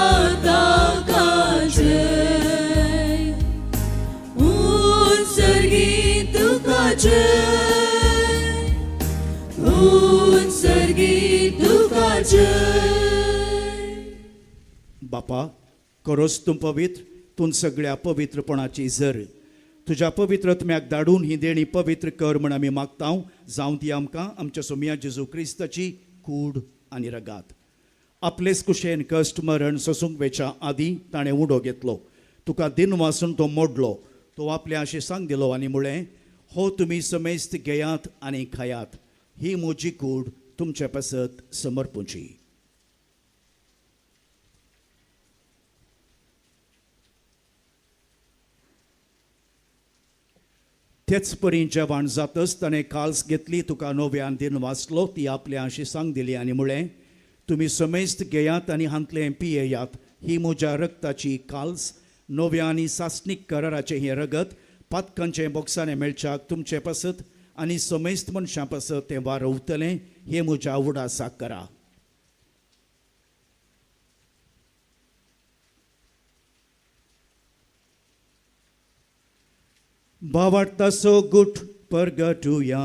ताका जय. उंच सर्गी तुका जय, उंच सर्गी तुका जय. बापा, खरोच तूं पवित्र, तूं सगळ्या पवित्रपणाची जर. तुज्या पवित्र आत्म्याक धाडून ही देणी पवित्र कर म्हण आमी मागता. जावं ती आमकां आमच्या सोमया जेजू क्रिस्ताची कूड आनी रगात. आपलेच कुशेन कश्ट मरण सोसूंक वेच्या आदीं ताणें उडो घेतलो, तुका दिन वासून तो मोडलो, तो आपल्या आशिसांक दिलो आनी म्हळें, हो तुमी समेस्त घेयात आनी खायात, ही म्हजी कूड तुमचे पासत समर्पूची. तेच परी जेवण जातच ताणें काल्स घेतली, तुका नव्यान दिन वाचलो, ती आपल्या आशिसांक दिली आनी म्हळें, तुमी समेस्त घेयात आनी हांतलें पियेयात, ही म्हज्या रक्ताची काल्स, नव्या आनी सासणीक कराराचें हें रगत पातकांचें बोक्साणें मेळच्याक तुमचे पासत आनी समेस्त मनशां पासत तें वारवतलें. हें म्हज्या उडासाक करा. भावार्थाचो गुट परगटुया.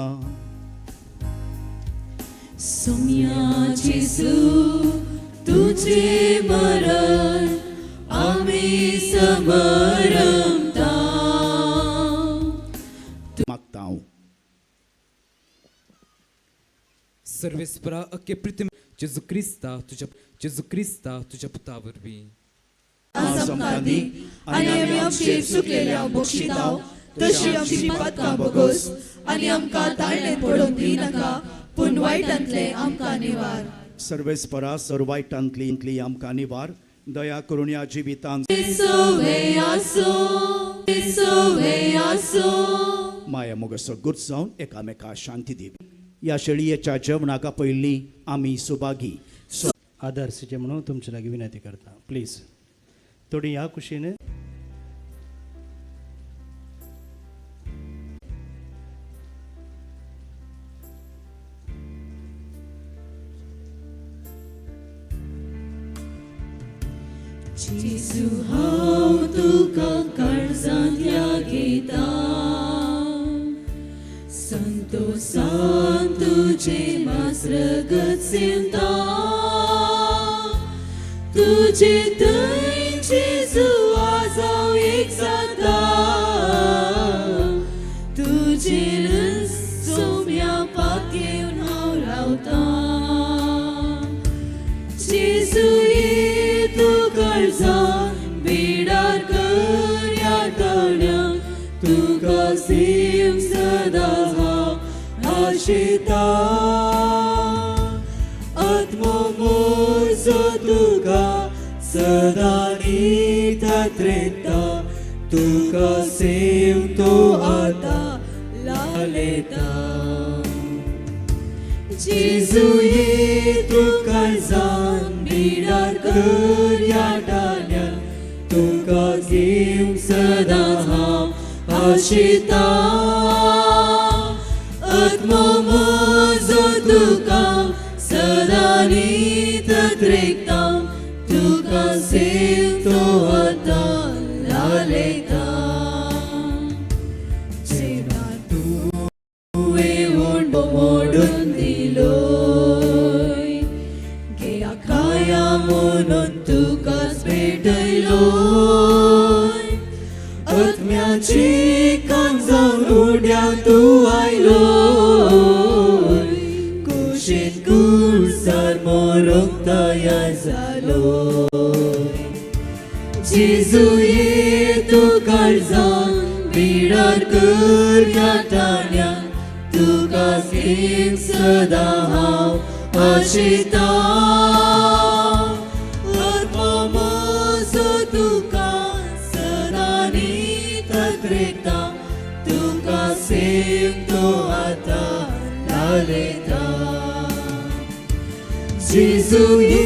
सोम्या जेजू, तुझे मरण आमी समरमता. मागता हांव. सर्वेस्परा अख्खे प्रिथ्वी जेजू क्रिस्ता तुज्या जेजू क्रिस्ता तुज्या पुता वरवीं. आज आमकां दी आनी आमी आमचे चुकलेल्या बक्षिताव तशी आमची पातकां बगोस आनी आमकां ताळणें पडोवंक दिनाका, पूण वायटांतलें आमकां निवार. सर्वेस्परा सर्वायटांतली इंतली आमकां निवार. दया करून ह्या जिवितांत सोवे आसो, सोवे आसो. माया मोगाचो गुट जावन एकामेका शांती दिवी. ह्या शेळयेच्या जेवणाका पयलीं आमी सुभागी आदर्शचे म्हणून तुमचे लागीं विनंती करता, प्लीज थोडी ह्या कुशीन. जेजू, हांव तुका काळजांत घेता, संतोसान तुझे मास्रगत सेवता. तुझे थंय जेजू आज हांव एक जाता, तुजेर जेजू ये तूं काळजान बिडार कर ह्या ठाण्याक तुका सेव सदां हांव आशेता आत्मो म्हजो तुका सदां नीत तुका सेव तो आतां लालेता जेजू ये तूं काळजान बिडार कर ह्या ठाण्याक तुका घेवंक सदां हांव आशेता आत्मो म्हजो तुका सदां नीत त्रेकता तुका सेव तो आतां लालेता जेन्ना तुवें उंडो मोडून दिलोय घेया काया म्हणून तुकाच भेटयलोय आत्म्याची कान जावन उड्या तूं आयलोय कुशीन कुळसार मरूंक तयार जालोय जेजू ये तूं काळजान बिडार कर ह्या ठाण्याक तुका घेवंक सदां हांव आशेता आत्मो म्हजो तुका सदां नीत त्रेकता तुका सेव तो आतां लालेता जेजू ये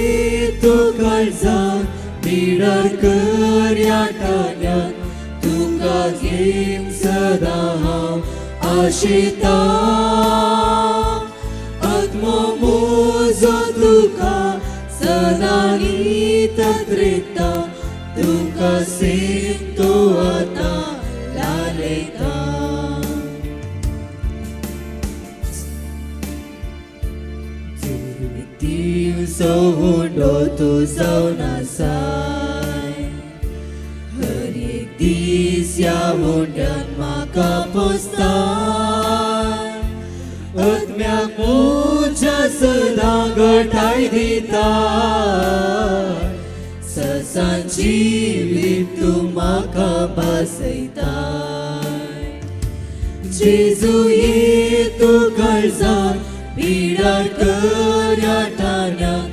तूं काळजान बिडार कर ह्या ठाण्याक तुका घेवंक सदां हांव आशेता आत्मो म्हजो तुका सदां नीत त्रेकता तुका सेव तो आतां लालेता दिवसो उंडो तूं जावन आसाय हर एक दीस ह्या उंड्यान म्हाका पोसताय आत्म्याक म्हज्या सदां घटाय दिता ससांची वीट तूं म्हाका भासयताय जेजू ये तूं काळजान बिडार कर ह्या ठाण्याक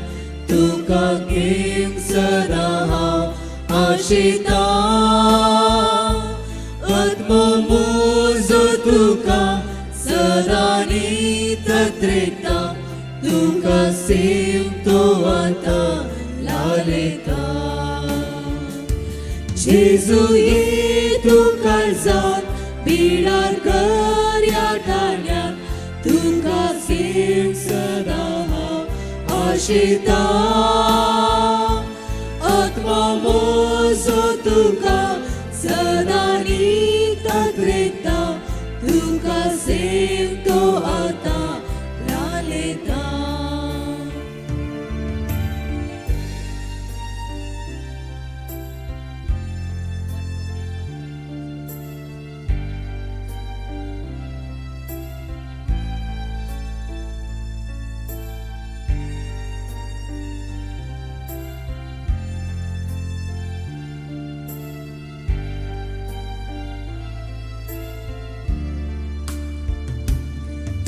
तुका घेवंक सदां हांव आशेता आत्मो म्हजो तुका सदां नीत त्रेकता तुका सेव तो आतां लालेता जेजू ये तूं काळजान बिडार कर ह्या ठाण्याक तुका सेव सदां हांव आशेता आत्मो म्हजो तुका सदां नीत त्रेकता तुका सेव तो आतां लालेता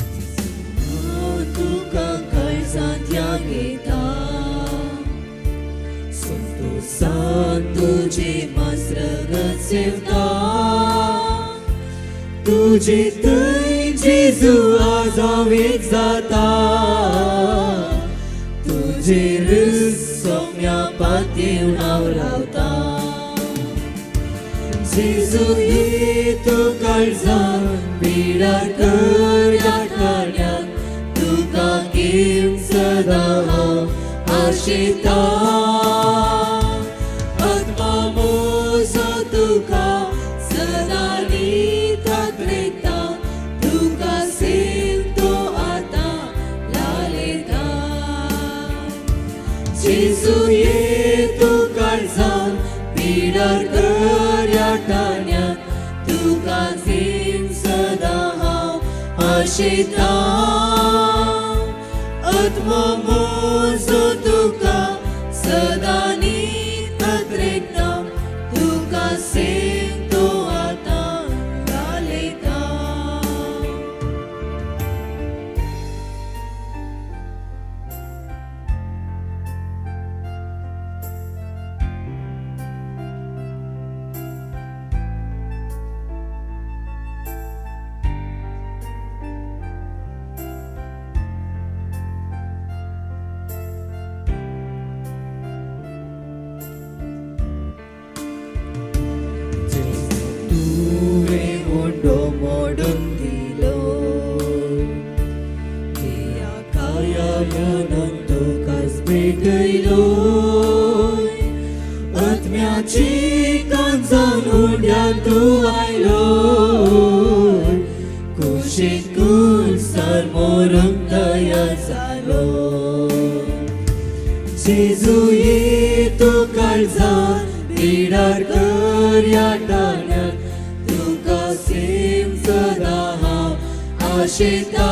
हांव तुका काळजांत ह्या घेता संतोसान तुजी मास्रगत सेवता तुजे थंय जेजू आज हांव एक जाता तुजेर सोम्या पातयेवन हांव रावता जेजू ये तूं काळजान बिडार कर ह्या ठाण्याक तुका घेवंक सदां हांव आशेता आत्मो म्हजो तुका सदां नीत त्रेकता तुका सेव तो आतां लालेता जेजू ये तूं काळजान बिडार कर ह्या ठाण्याक तुका घेवंक सदां हांव आशेता आत्मो म्हजो तुका सर्गान तूं आयलो कुशीक कुर्सार मोरूंक तयार जालो जेजू ये तूं काळजान पिडार कर ह्या टाण्यान तुका सेम सदां हांव आशेता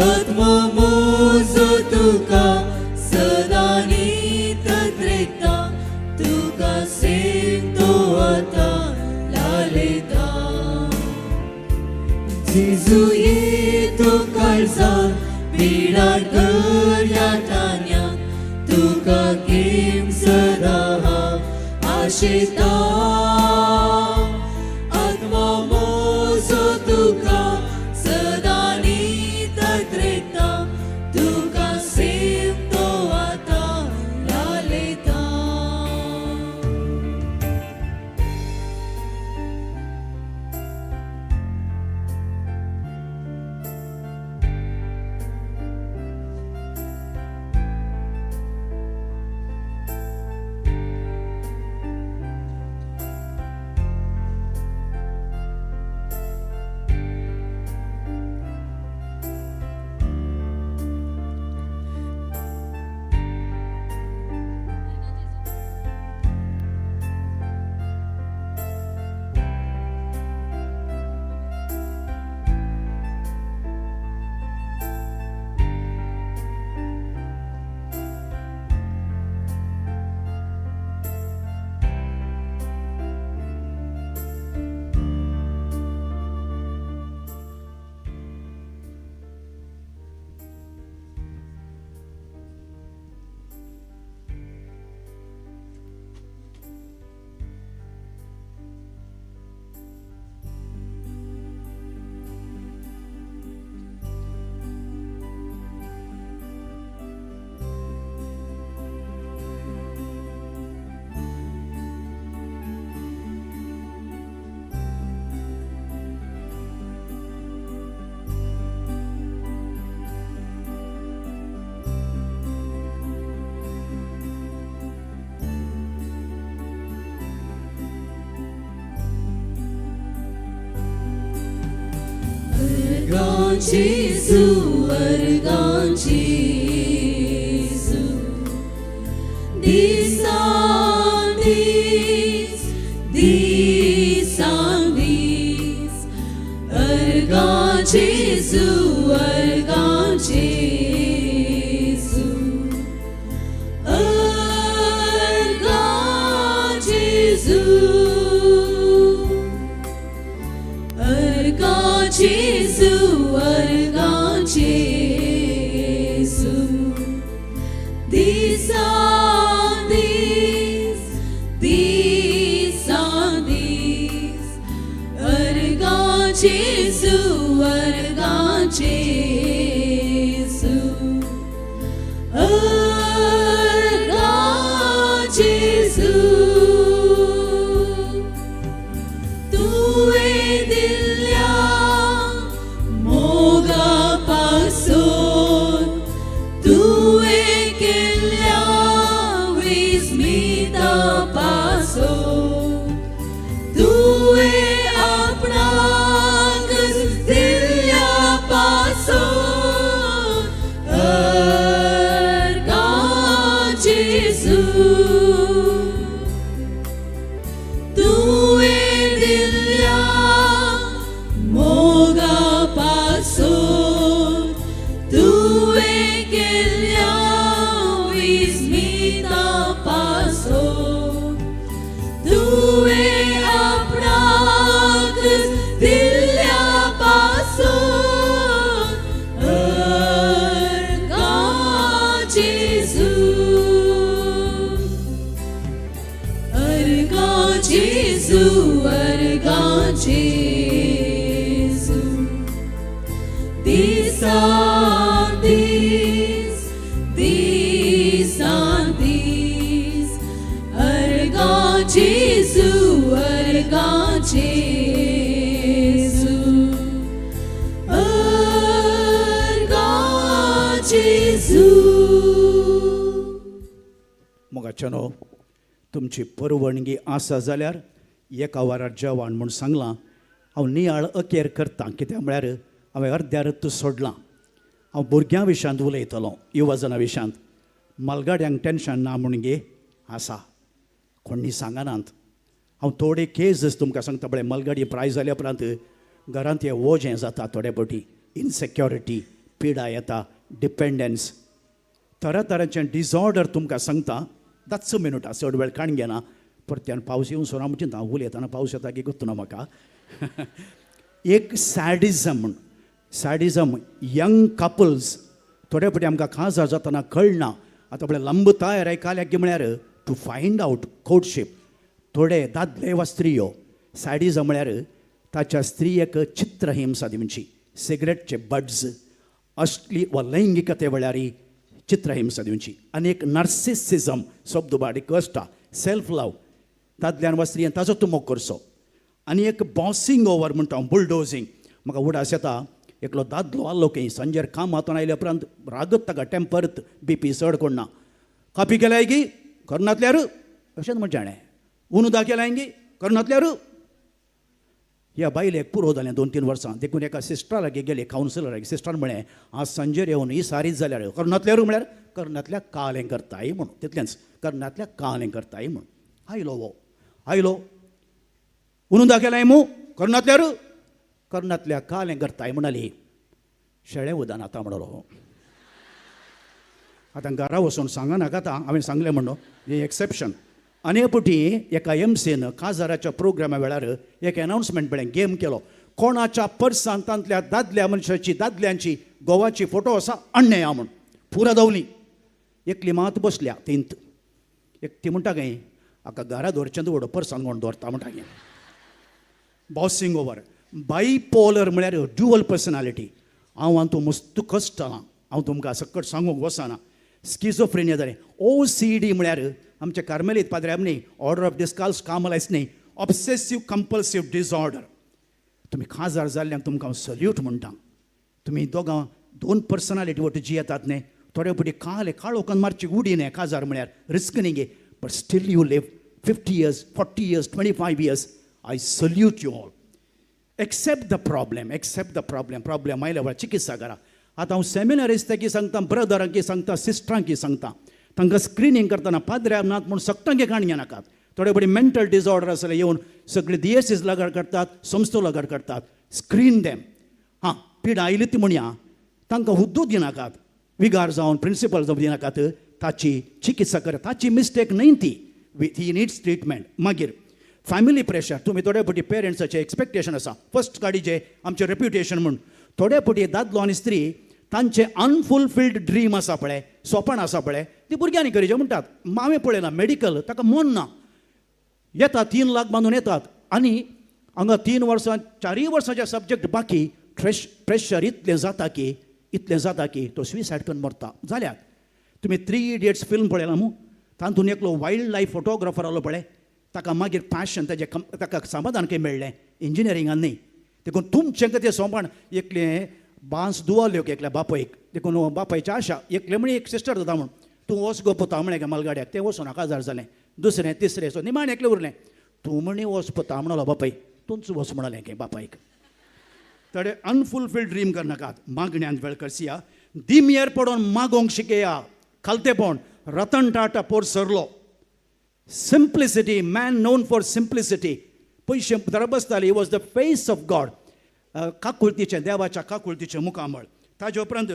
आत्मो मोजो तुका सदां नीत तुका सेम तो आतां लालयता जेजू ये तूं काळजान पिडार कर ह्या टाण्यान तुका घेम सदां हांव आशेता आत्मो मोजो तुका सदां नीत तुका सेम तो आतां लालयता. Jesu, अर्गां Jesu, दिसान दीस, दिसान दीस, अर्गां Jesu, अर्गां Jesu, अर्गां Jesu. अर्गां Jesu, अर्गां Jesu, दिसान दीस, दिसान दीस, अर्गां Jesu, अर्गां Jesu, अर्गां Jesu. तुवें दिल्ल्या मोगा पासून तुवें केल्ल्या विस्मिता पासून तुवें आपणाक दिल्ल्या पासून अर्गां जेजू तुवें दिल्ल्या मोगा पासून तुवें केल्ल्या विस्मिता पासून तुवें आपणाक दिल्ल्या पासून अर्गां जेजू अर्गां जेजू अर्गां जेजू दिसान दीस दिसान दीस अर्गां जेजू अर्गां जेजू अर्गां जेजू. मोगाच्यानो, तुमची परवणगी आसा जाल्यार एका वरार जेवण म्हूण सांगलां. हांव नियाळ अखेर करता, कित्याक म्हळ्यार हांवें अर्द्यार तूं सोडलां. हांव भुरग्यां विशयांत उलयतलो, युवजना विशयांत. मालगाड्यांक टेंशन ना म्हूण गे आसा, कोणी सांगनात. हांव थोडे केसीस तुमकां सांगता. पळय, मालगाडी प्राय जाल्या उपरांत घरांत हें ओजें जाता, थोडे फावटी इनसेक्युरिटी पिडा येता, डिपेंडन्स, तरातरांचे डिसऑर्डर तुमकां सांगता. 10 मिनुटां, चड वेळ काण घेना. परत्यान पावस येवन सोना म्हणचे हांव उलयतना पावस येता की गोत्तू ना म्हाका. एक सॅडिजम म्हूण, सॅडिजम यंग कपल्स थोडे फावटी आमकां काजार जातना कळना. आतां पळय, लांब तयार आयकल्या की म्हळ्यार टू फायंड आवट कोर्टशीप. थोडे दादले वा स्त्रियो सॅडिजम म्हळ्यार ताच्या स्त्रियेक चित्रहिंसा दिवची, सिगरेटचे बड्स, असली वा लैंगिकते वेळार चित्रहिंसा दिवची. आनी एक नार्सिसिजम शब्द बारीक कश्टा, सेल्फ लव, दादल्यान वा स्त्रियेन ताजो तूं मोग करचो. आनी एक बॉसिंग ओवर म्हणटा हांव, बुलडोजींग. म्हाका उडास येता, एकलो दादलो आहलो खंय सांजेर कामांतून आयल्या उपरांत रागत ताका, टेंपर, बीपी चड कोण ना. कापी केल्याय की करनातल्यार, अशेंच म्हणचें हाणें. उनुदा केल्याय की करनातल्यार. ह्या बायलेक पुरो जालें 2-3 वर्सां. देखून एका सिस्टरा लागीं गेली, कावन्सिलर लागीं. सिस्टरान म्हळें, आज सांजेर येवन ही सारीच जाल्यार करनातल्यार म्हळ्यार करनातल्या कालें करताय म्हूण, तितलेंच, करनातल्या कालें करताय म्हूण. आयलो हो, आयलो, उनुदा केलाय मू करनातल्यार, करनातल्या कालें करताय म्हणाली. शेळें उदन आतां म्हणलो हो. आतां घरा वचून सांगा नाका आतां हांवें सांगलें म्हणून, हें एक्सेप्शन. आनी हे एका एमसीन काजाराच्या प्रोग्रामा वेळार एक अनावन्समेंट पळय गेम केलो, कोणाच्या पर्सान तांतल्या दादल्या मनशाची, दादल्यांची गोवाची फोटो आसा आणणे या म्हूण. पुरा दवली, एकली मात बसल्या तींत एक. ती म्हणटा खंय, हाका घरा दवरचें वडो पर्सान कोण दवरता म्हणटा गे. बॉसिंग ओवर, बायपोलर म्हळ्यार ड्युअल पर्सनालिटी. हांव हातूंत मस्त कश्ट आहा, हांव तुमकां सकट सांगूंक वचना. स्किजोफ्रेनिया जालें. OCD म्हळ्यार आमचे कार्मेलीत पाद्र्याब न्ही, ऑर्डर ऑफ डिस्काल्स कामलायस न्ही, ऑब्सेसीव कंपल्सीव डिसऑर्डर. तुमी खाजार जाल्ल्यान तुमकां हांव सल्यूट म्हणटा. तुमी दोगां दोन पर्सनालिटी वट जियेतात न्ही. थोडे फावटी काल काळोखान मारची उडी न्ही, काजार म्हळ्यार रिस्क न्ही गे, but still you live 50 years, 40 years, 25 years. I salute you all. Accept the problem, accept the problem. Problem आयल्या वेळार चिकित्सा करा. आतां हांव सेमिनारिस्तांकी सांगता, ब्रदरांकी सांगता, सिस्टरांकी सांगता, तांकां स्क्रिनींग करतना पाद्र्याब नात म्हूण सगटांक काण घेनाकात. थोडे फावटी मेंटल डिसऑर्डर आसले येवन सगळे दियेसीस लगाड करतात, संस्थो लगाड करतात. Screen them. हां, पिडा आयली ती म्हणया, तांकां हुद्दो दिनाकात, विगार जावन प्रिंसिपल जावन दिनाकात. ताची चिकित्सा करा. ताची मिस्टेक न्हय ती, he needs treatment. मागीर फॅमिली प्रेशर. तुमी थोडे फावटी पेरंट्साचें एक्सपेक्टेशन आसा, फर्स्ट गाडीचें आमचें रेप्युटेशन म्हूण. थोडे फावटी दादलो आनी स्त्री तांचे अनफुलफिल्ड ड्रीम आसा पळय, सोपण आसा पळय, ती भुरग्यांनी करीचें म्हणटात. हांवें पळयलां, मेडिकल ताका मन ना, येता 3 लाख बांदून येतात आनी हांगा 3 वर्सां, चारूय वर्सांचे सब्जॅक्ट बाकी. प्रेशर इतलें जाता की, इतलें जाता की तो सुसायड करून मरता जाल्यार. तुमी थ्री इडियट्स फिल्म पळयलां मू? तातूंत एकलो वायल्ड लायफ फोटोग्राफर आलो पळय, ताका मागीर पॅशन ताजें ताका समाधान खंय मेळ्ळें? इंजिनियरिंगान न्ही. देखून तुमचें तें सोंपण एकलें बांस दुवारल्यो एकल्या बापयक. देखून बापायची आशा एकलें म्हणी एक सिस्टर जाता म्हूण, तूं वच गो पुता म्हळें मालगाड्याक. तें वचून काजार जालें. दुसरें, तिसरें, सो निमाणें एकलें उरलें. तूं म्हणी वच पुता म्हणलो बापाय, तूंच वच म्हणलें की बापायक. थोडे अनफुलफिल्ड ड्रीम करनाकात. मागण्यान वेळ करसिया, दिमयेर पडोन मागोंक शिकया. खालतेपण. रतन टाटा पोर सरलो. Simplicity, man known for simplicity. पयशे बसताले. He was the face of God, काकुळतीचें, देवाच्या काकुळतीचें मुखामळ. ताजे उपरांत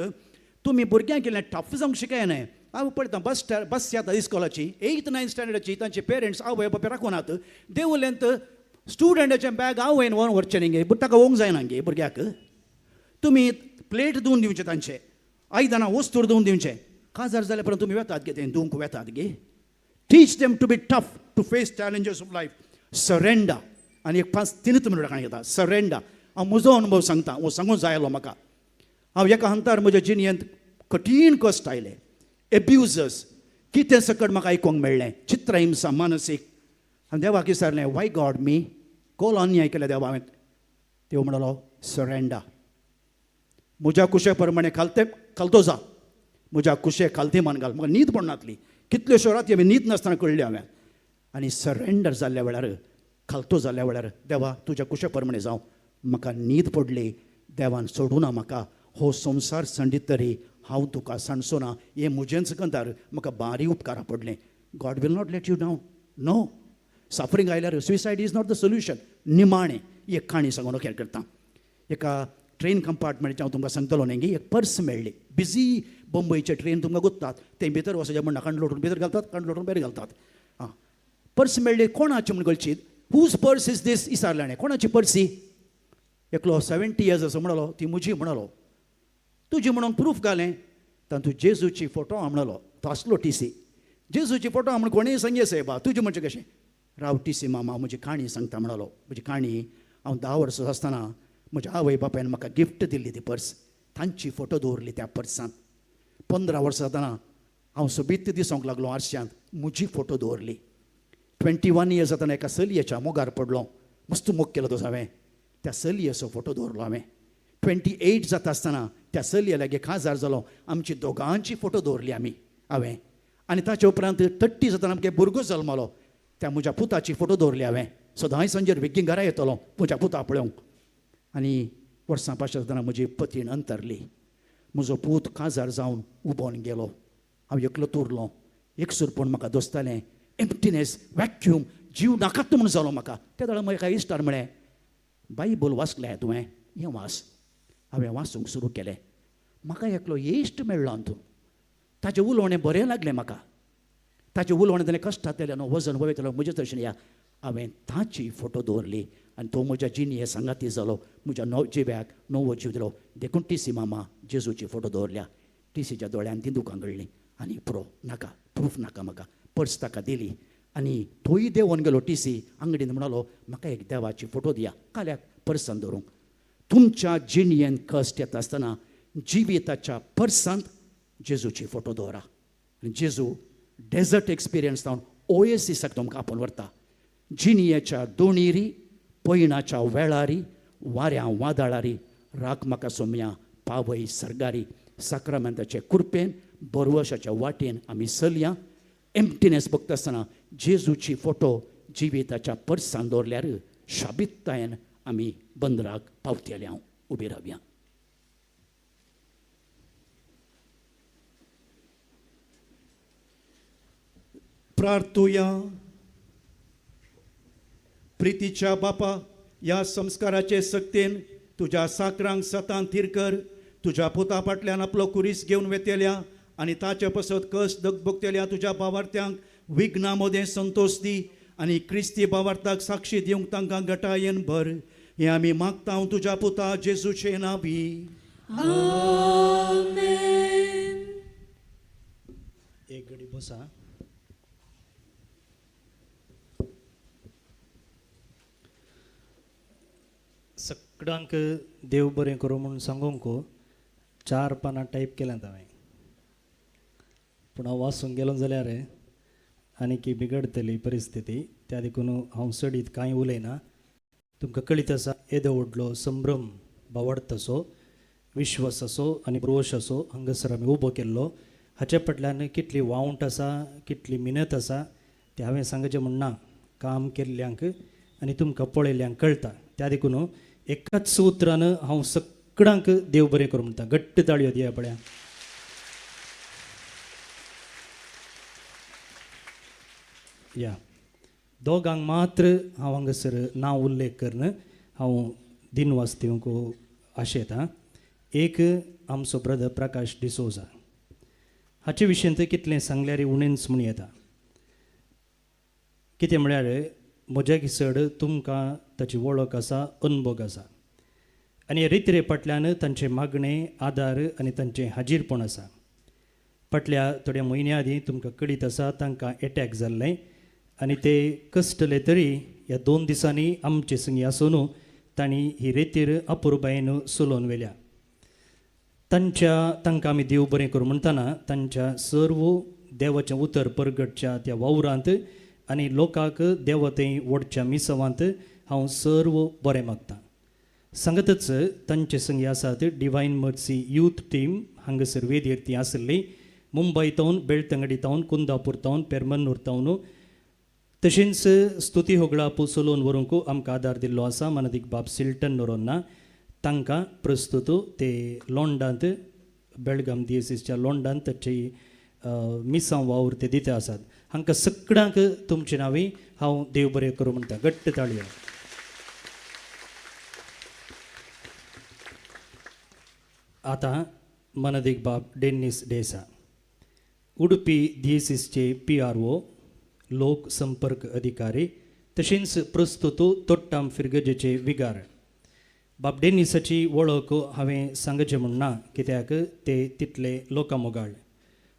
तुमी भुरग्यांक केलें टफ जावंक शिकय न्हय. हांव पळयता, बस बस येता इस्कॉलाची, एथ नायन्थ स्टँडर्डाची, तांचे पेरंट्स आवय बापाय राखूनात. देवूलेंत स्टुडंटाचें बॅग आवयन व्हरून व्हरचें न्ही गे, ताका वोंक जायना गे भुरग्याक. तुमी प्लेट धुवन दिवचें, तांचे आयदनां वस्तूर धुवन दिवचें. काजार जाल्या उपरांत तुमी वेतात गे, तें धुवंक वेतात गे. Teach them to be tough, to face challenges of life. Surrender. आनी एक पांच तिनूच मिनटां काणी घेता. सरेंडर. हांव म्हजो अनुभव सांगता, हो सांगूंक जाय आसलो म्हाका. हांव एका हंतार म्हज्या जिणयेंत कठीण कश्ट आयले, एब्युजर्स, कितें सकट म्हाका आयकूंक मेळ्ळें, चित्रहिंसा, मानसीक. आनी देवाक विचारलें, वाय गॉड मी? कोल अन्याय केल्या देवा हांवें? देव म्हणलो, सरेंडर. म्हज्या कुशे प्रमाणे खालते खालतो जा, म्हज्या कुशे खालती मान घाल. म्हाका न्हीद पडनातली. कितल्योश्यो राती हांवें न्हीद नासतना कळ्ळी हांवें. आनी सरेंडर जाल्ल्या वेळार, खालतो जाल्ल्या वेळार, देवा तुज्या कुशा प्रमाणे जावं, म्हाका न्हीद पडली, देवान सोडूं ना म्हाका, हो संवसार संडीत तरी हांव तुका सांडचो ना. हें म्हजेंच कंतार म्हाका बारी उपकारा पडलें. God will not let you down. No suffering आयल्यार suicide is not the solution. निमाणें एक काणी सांगून खेळ करता. एका ट्रेन कंपार्टमेंट हांव तुमकां सांगतलो न्ही, एक पर्स मेळ्ळी. बिजी बंबयचे ट्रेन तुमकां गुत्तात, ते भितर वचचें म्हण काण लोटून भितर घालतात, काण लोटून भायर घालतात. आं, पर्स मेळ्ळी कोणाची म्हण कळची, हुज पर्स is दीस विचारलें, कोणाची पर्स ही? एकलो 70 इयर्स असो म्हणलो, ती म्हजी म्हणलो. तुजी म्हणून प्रूफ घालें, तातूंत जेजूची फोटो हा म्हणलो. तो आसलो टीसी. जेजूची फोटो हा म्हण कोणीय सांगये सायबा, तुजी म्हणजे कशें? राव टीसी मामा, म्हजी काणी सांगता म्हणलो. म्हजी काणी, हांव 10 वर्सां आसतना म्हज्या आवय बापायन म्हाका गिफ्ट दिल्ली ती पर्स, तांची फोटो दवरली त्या पर्सांत. 15 वर्सां जातना हांव सोबीत दिसूंक लागलो आरशांत, म्हजी फोटो दवरली. 21 इयर्स जातना एका चलयेच्या मोगार पडलो, मस्त मोग केलो तो हांवें, त्या चलयेचो फोटो दवरलो हांवें. 28 जाता आसतना त्या चलये लागीं काजार जालो, आमची दोगांची फोटो दवरली आमी हांवें. आनी ताचे उपरांत 30 जातना आमगे भुरगो जल्मलो, त्या म्हज्या पुताची फोटो दवरली हांवें. सदांय सांजेर बेगीन घरा येतलो म्हज्या पुता पळोवंक. आनी वर्सां पाशां जातना म्हजी पतीण अंतरली, म्हजो पूत काजार जावन उबोन गेलो, हांव एकलो उरलो. एकसूरपण म्हाका दोसतालें, एम्प्टीनेस, वॅक्यूम, जीव नाकात म्हूण जालो म्हाका. त्या वेळार म्हज्या एका इश्टान म्हळें, बायबल वाचलें तुवें, हें वाच. हांवें वाचूंक सुरू केलें. म्हाका एकलो इश्ट मेळ्ळो हातूंत, ताचें उलोवणें बरें लागलें म्हाका. ताचें उलोवणें जालें कश्टांतलें न्हू, वजन वयतलो म्हजे तशें या. हांवें ताची फोटो दवरली आनी तो म्हज्या जिणये सांगाती जालो, म्हज्या नव जिव्याक नवो जीव दिलो. देखून टीसी मामा जेजूची फोटो दवरल्या. टीसीच्या दोळ्यान ती दुकां गळ्ळीं आनी प्रो नाका, प्रूफ नाका म्हाका. पर्स ताका दिली आनी तोय देंवोन गेलो. टीसी आंगडीन म्हणालो, म्हाका एक देवाची फोटो दिया काल्याक पर्सान दवरूंक. तुमच्या जिणयेन कश्ट येता आसतना जिविताच्या पर्सांत जेजूची फोटो दवरा आनी जेजू डेजर्ट एक्सपिरियन्स जावन ओएसीसाक तुमकां आपोवन व्हरता. जिणयेच्या दोणीरी, पयणाच्या वेळारी, वाऱ्या वादळारी, राख म्हाका सोमया पावय सर्गारी. साक्रामेंताचे कुरपेन, बरवशाच्या वाटेन आमी चलया. एम्प्टीनेस बघता आसतना जेजूची फोटो जिविताच्या पर्सान दवरल्यार शाबीततायेन आमी बंदराक पावतले. हांव उबी रावया. प्रार्थुया. प्रितीच्या बापा, ह्या संस्काराचे सक्तेन तुज्या साकरांक सतान थीर कर. तुज्या पुता फाटल्यान आपलो कुरीस घेवन वेतेल्या आनी ताचे पसत कस दगबगतेल्या तुज्या बावार्थ्यांक विघ्ना मदें संतोश दी आनी क्रिस्ती बावार्थाक साक्षी दिवंक तांकां गटायेन भर. हें आमी मागता तुज्या पुता जेजूचे नांवी. आमेन. एक घडी बसा. सगळ्यांक देव बरें करूं म्हूण सांगूंक 4 पानां टायप केल्यात हांवें, पूण हांव वाचूंक गेलो जाल्यार आनीक बिगडतली परिस्थिती, त्या देखून हांव चडीत कांय उलयना. तुमकां कळीत आसा येदो व्हडलो संभ्रम बावडतसो विश्वासाचो आनी ब्रोशाचो हांगासर आमी उबो केल्लो. हाचे फाटल्यान कितली वावंट आसा, कितली मिनत आसा तें हांवें सांगचें म्हण ना. काम केल्ल्यांक आनी तुमकां पळयल्ल्यांक कळटा. त्या देखून एकाच उतरान हांव सगळ्यांक देव बरें करूं म्हणटा. घट्ट ताळयो दिया पळया. या दोगांक मात्र हांव हांगासर नांव उल्लेख करून हांव दिनवास दिवंक आशेतां. एक आमचो ब्रदर प्रकाश डिसोजा, हाचे विशयंत कितलें सांगल्यार उणेंच म्हूण येता. कितें म्हळ्यार म्हज्या चड तुमकां ताची वळख आसा, अनभोग आसा आनी रित्रे फाटल्यान तांचें मागणें, आदार आनी तांचें हाजीरपण आसा. फाटल्या थोड्या म्हयन्या आदीं तुमकां कळीत आसा तांकां एटॅक जाल्लें आनी ते कश्टले तरी ह्या 2 दिसांनी आमचे संगी आसून तांणी ही रेतीर अपुरबायेन चलोवन व्हेल्या. तांच्या तांकां आमी देव बरें करूं म्हणटना तांच्या सर्व देवाचें उतर परगटच्या त्या वावरांत आनी लोकांक देवा थंय ओडच्या मिसवांत हांव सर्व बरें मागतां. सांगतच तांचे संगी आसात डिवायन मर्सी यूथ टीम हांगासर वेदीर ती आसली. मुंबय तावन, बेळतंगडी तावन, कुंदापूर तावन, पेरमन्नूर तावन तशेंच स्तुती होगळापू चलोवन व्हरूंक आमकां आदार दिल्लो आसा मानादीक बाब सिल्टन नोरोन्ना तांकां प्रस्तुत ते लोंडांत बेळगाम दियेसीसच्या लोंडांत ताची मिसांव वावर ते दिता आसात. हांकां सगळ्यांक तुमचे नांवी हांव देव बरें करूं म्हणटा. घट्ट ताळयो. आतां मानादीक बाब डेन्नीस डेसा, उडुपी दियेसीसचे PRO, लोक संपर्क अधिकारी, तशेंच प्रस्तुत तोट्टाम फिरगजेचे विगार. बाब डेन्नीसाची वळख हांवें सांगचें म्हूण ना, कित्याक ते तितले लोकां मोगाळ.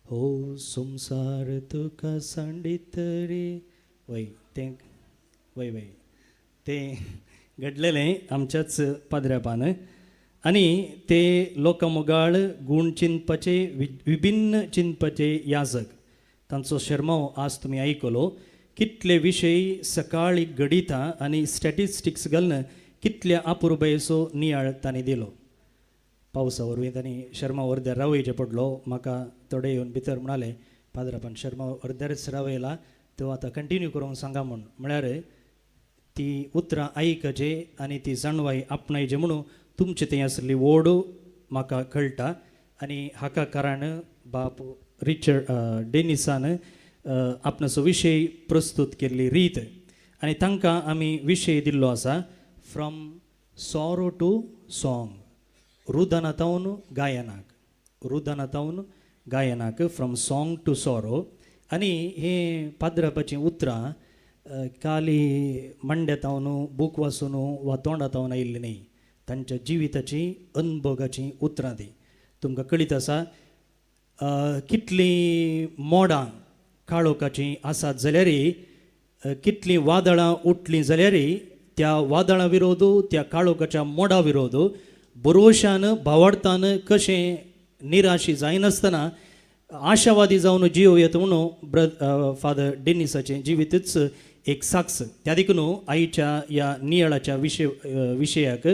हो संवसार तुका सांडीत रे, वय तें वय वय तें घडलेलें आमच्याच पाद्र्यापान. आनी ते लोकां मोगाळ गूण चिंतपाचे विभिन्न चिंतपाचे याजक. तांचो शर्माव आज तुमी आयकलो. कितले विशय सकाळी घडिता आनी स्टॅटिस्टिक्स घालून कितल्या अपुरबायेचो नियाळ तांणी दिलो. पावसा वरवीं तांणी शर्मा अर्द्यार रावयचें पडलो. म्हाका थोडे येवन भितर म्हणाले, पाद्रापान शर्मा अर्द्यारच रावयला, तो आतां कंटिन्यू करूंक सांगा म्हूण. म्हळ्यार ती उतरां आयकचे आनी ती जाणवाय आपणायचे म्हणून तुमचे थंय आसली ओड म्हाका कळटा. आनी हाका कारण बाप रिचर्ड डेनिसान आपणाचो विशय प्रस्तूत केल्ली रीत. आनी तांकां आमी विशय दिल्लो आसा फ्रॉम सॉरो टू सॉंग, रुदनातावन गायनाक, रुदनातावन गायनाक, फ्रॉम सॉंग टू सॉरो. आनी हे पाद्रापाचीं उतरां काली मांड्यातावन बूक वाचून वा तोंडातावन आयिल्ली न्ही, तांच्या जिविताची अनभोगाचीं उतरां ती. तुमकां कळीत आसा कितलीं मोडां काळोखाचीं आसात जाल्यारय, कितलीं वादळां उठलीं जाल्यारय, त्या वादळां विरोध, त्या काळोखाच्या मोडा विरोध बरोशान भावार्थान कशें निराशी जायनासतना आशावादी जावन जियो येता म्हणून फादर डेनिसाचें जिवीतच एक साक्ष. त्या देखून आयच्या ह्या नियाळाच्या विशयाक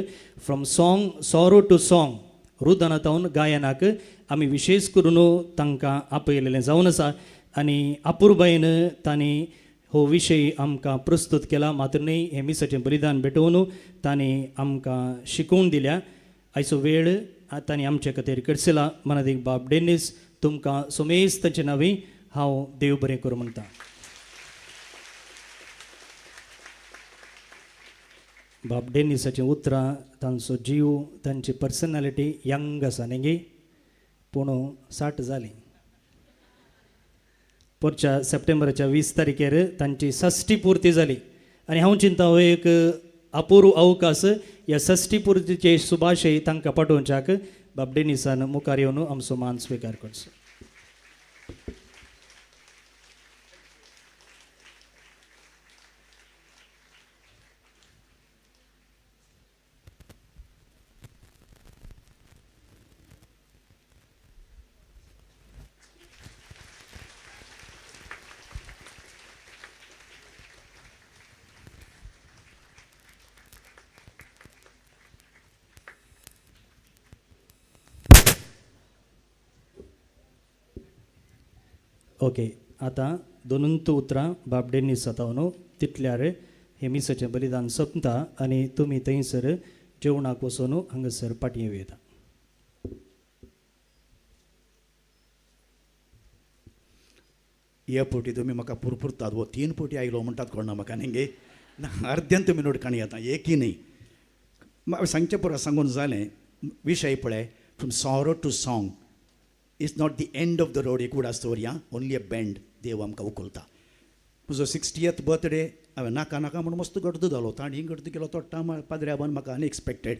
from song sorrow to song, रुदनातावन गायनाक आमी विशेश करून तांकां आपयलेलें जावन आसा. आनी अपुरबायेन तांणी हो विशय आमकां प्रस्तूत केला. मात्र न्हय, हें मिसाचें बलिदान भेटोवन तांणी आमकां शिकोवन दिल्या. आयचो वेळ तांणी आमचे खातीर करसिला. मनादीक बाब डेनीस, तुमकां सोमेस तांचे नांवी हांव देव बरें करूं म्हणटा. बाब डेनिसाचीं उतरां, तांचो जीव, तांची पर्सनॅलिटी यंग आसा न्ही, पूण 60 जालीं. पोरच्या सप्टेंबराच्या 20 तारखेर तांची षष्टी पुर्ती जाली. आनी हांव चिंता हो एक अपूर्व अवकाश ह्या षष्टी पुर्तीचे सुभाशय तांकां पाठोवच्याक बाब डेनिसान मुखार येवन आमचो मान स्विकार करचो. ओके, आतां दोनूंत उतरां बाब डेनीस जाता न्हू, तितल्यार हें मिसाचें बलिदान सोंपता आनी तुमी थंयसर जेवणाक वचून हांगासर पाटी येवं येता. हे फावटी तुमी म्हाका पुरपुरतात वो 3 फावटी आयलो म्हणटात कोण ना म्हाका न्ही गे ना, अर्द्यान तुमी नोटकाणी येता एकही न्ही. सांगचें पुरो सांगून जालें. विशय पळय, from sorrow to song is not the end of the road. एक उडास दवरया, ओनली अ बँड. देव आमकां उखलता. म्हजो 60th birthday हांवें नाका नाका म्हूण मस्त गर्द जालो. तांणी गर्द केलो तोट्टा पाद्र्याबान म्हाका अनएक्सपेक्टेड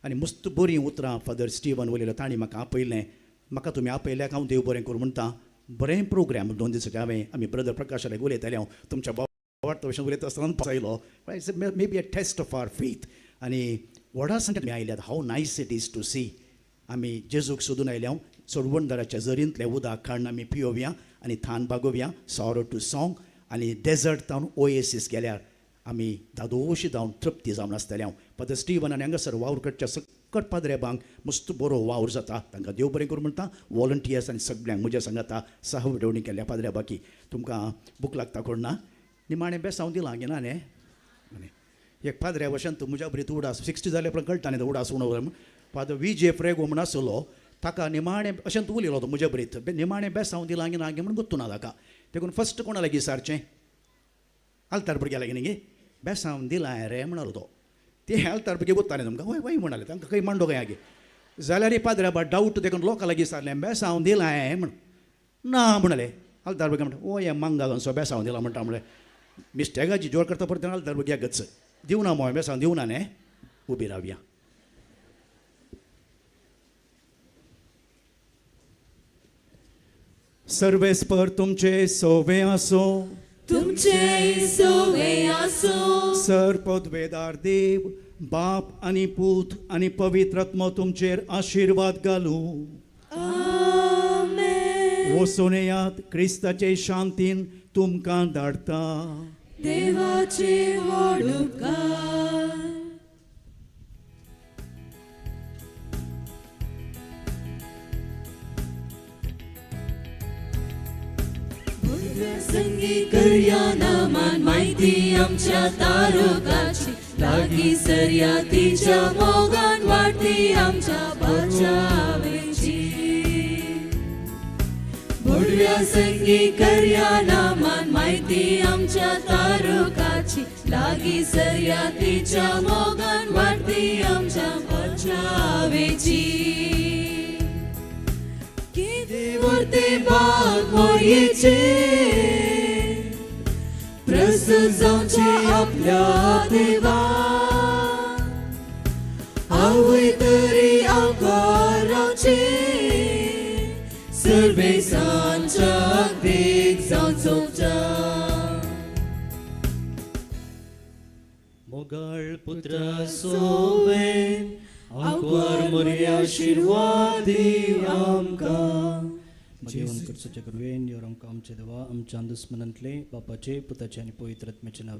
आनी मस्त बरीं उतरां फादर स्टिवन उलयलो. तांणी म्हाका आपयलें. म्हाका तुमी आपयल्याक हांव देव बरें करूं म्हणटा. बरें प्रोग्राम 2 दिसाचे हांवें आमी ब्रदर प्रकाशाक उलयताले. हांव तुमच्या भावार्थ भशेन उलयता आसतना आयलो. It's may be a test of our faith. आनी व्हडा संख्येन तुमी आयल्यात. How nice it is to see. आमी जेजूक सोदून आयल्या. सोडवणदाराच्या जरींतलें उदक काडून आमी पियोवया आनी थान बागोवया. सॉरो टू सॉंग आनी डेजर्ट जावन ओएसीस गेल्यार आमी दादोशी जावन तृप्ती जावन आसतले. हांव फादर स्टिवन आनी हांगासर वावर करच्या सकट पाद्रेबांक मस्त बरो वावर जाता. तांकां देव बरें करूं म्हणटा. वॉलंटियर्स आनी सगळ्यांक म्हज्या सांगाता सहवडवणी केल्ल्या पाद्र्या बाकी तुमकां भूक लागता कोण ना. निमाणें बेसांव दिलां गे ना न्ही. एक पाद्र्या भशेन तूं म्हज्या बरी उडास 60 जाल्या उपरांत कळटा न्ही उडास उणो. फादर वी जे फ्रेगो म्हण आसलो ताका निमाणें अशें तूं उलयलो तो म्हज्या बरीत निमाणें बेसांव दिलां गे ना गे म्हण गुत्तू ना ताका. देखून फस्ट कोणा लागीं सारचें आल्तार भुरग्या लागीं न्ही गे बेसांव दिलां रे म्हणालो तो. ते आल्तार भुरगे गुत्ता न्ही तुमकां वय वय म्हणाले तांकां खंय मांडो खंय आगे जाल्यार पाद्र्या बा डावट देखून लोकां लागीं सारलें बेसांव दिलां म्हण ना म्हणाले. आल्तार भुरगे म्हणटा ओ हे मांगा घालून बेसांव दिलां म्हणटा म्हणलें मिस्टेकाची जोर करता परत आल्तार भुरग्याक गच दिवना मोय बेसांव दिवना न्ही. उबी रावया. सर्वेस्पर तुमचे सोवे आसो तुमचे सोवे आसो. सर पदवेदार देव बाप आनी पूत आनी पवित्र आत्मो तुमचेर आशिर्वाद घालूं. आमेन. वचून येयात क्रिस्ताचे शांतीन तुमकां धाडटा. देवाचे व्हड उपकार. संगी करया नामान माहिती आमच्या तारुकाची लागीं सरया तिच्या मोगान वाडती आमच्या बचावेची. बुडव्या संगी करया नामान माहिती आमच्या तारुकाची लागीं सरया तिच्या मोगान वाडती आमच्या बचावेची. कितें बाग मोरयेचे प्रस्तुत जावचे आपल्या देवा आवय तरी आंकार रावचे सर्वेसांच्या देख जावचोच्या. मोगाळ पुत्रा सोवे आंकवार मोरया आशिर्वाद दी आमकां. जेवण करचोच्या करुवेन your आमकां आमचे देवा आमच्या दुस्मनांतले बापाचे पुताचे आनी पवित्र आत्म्याचे नांव.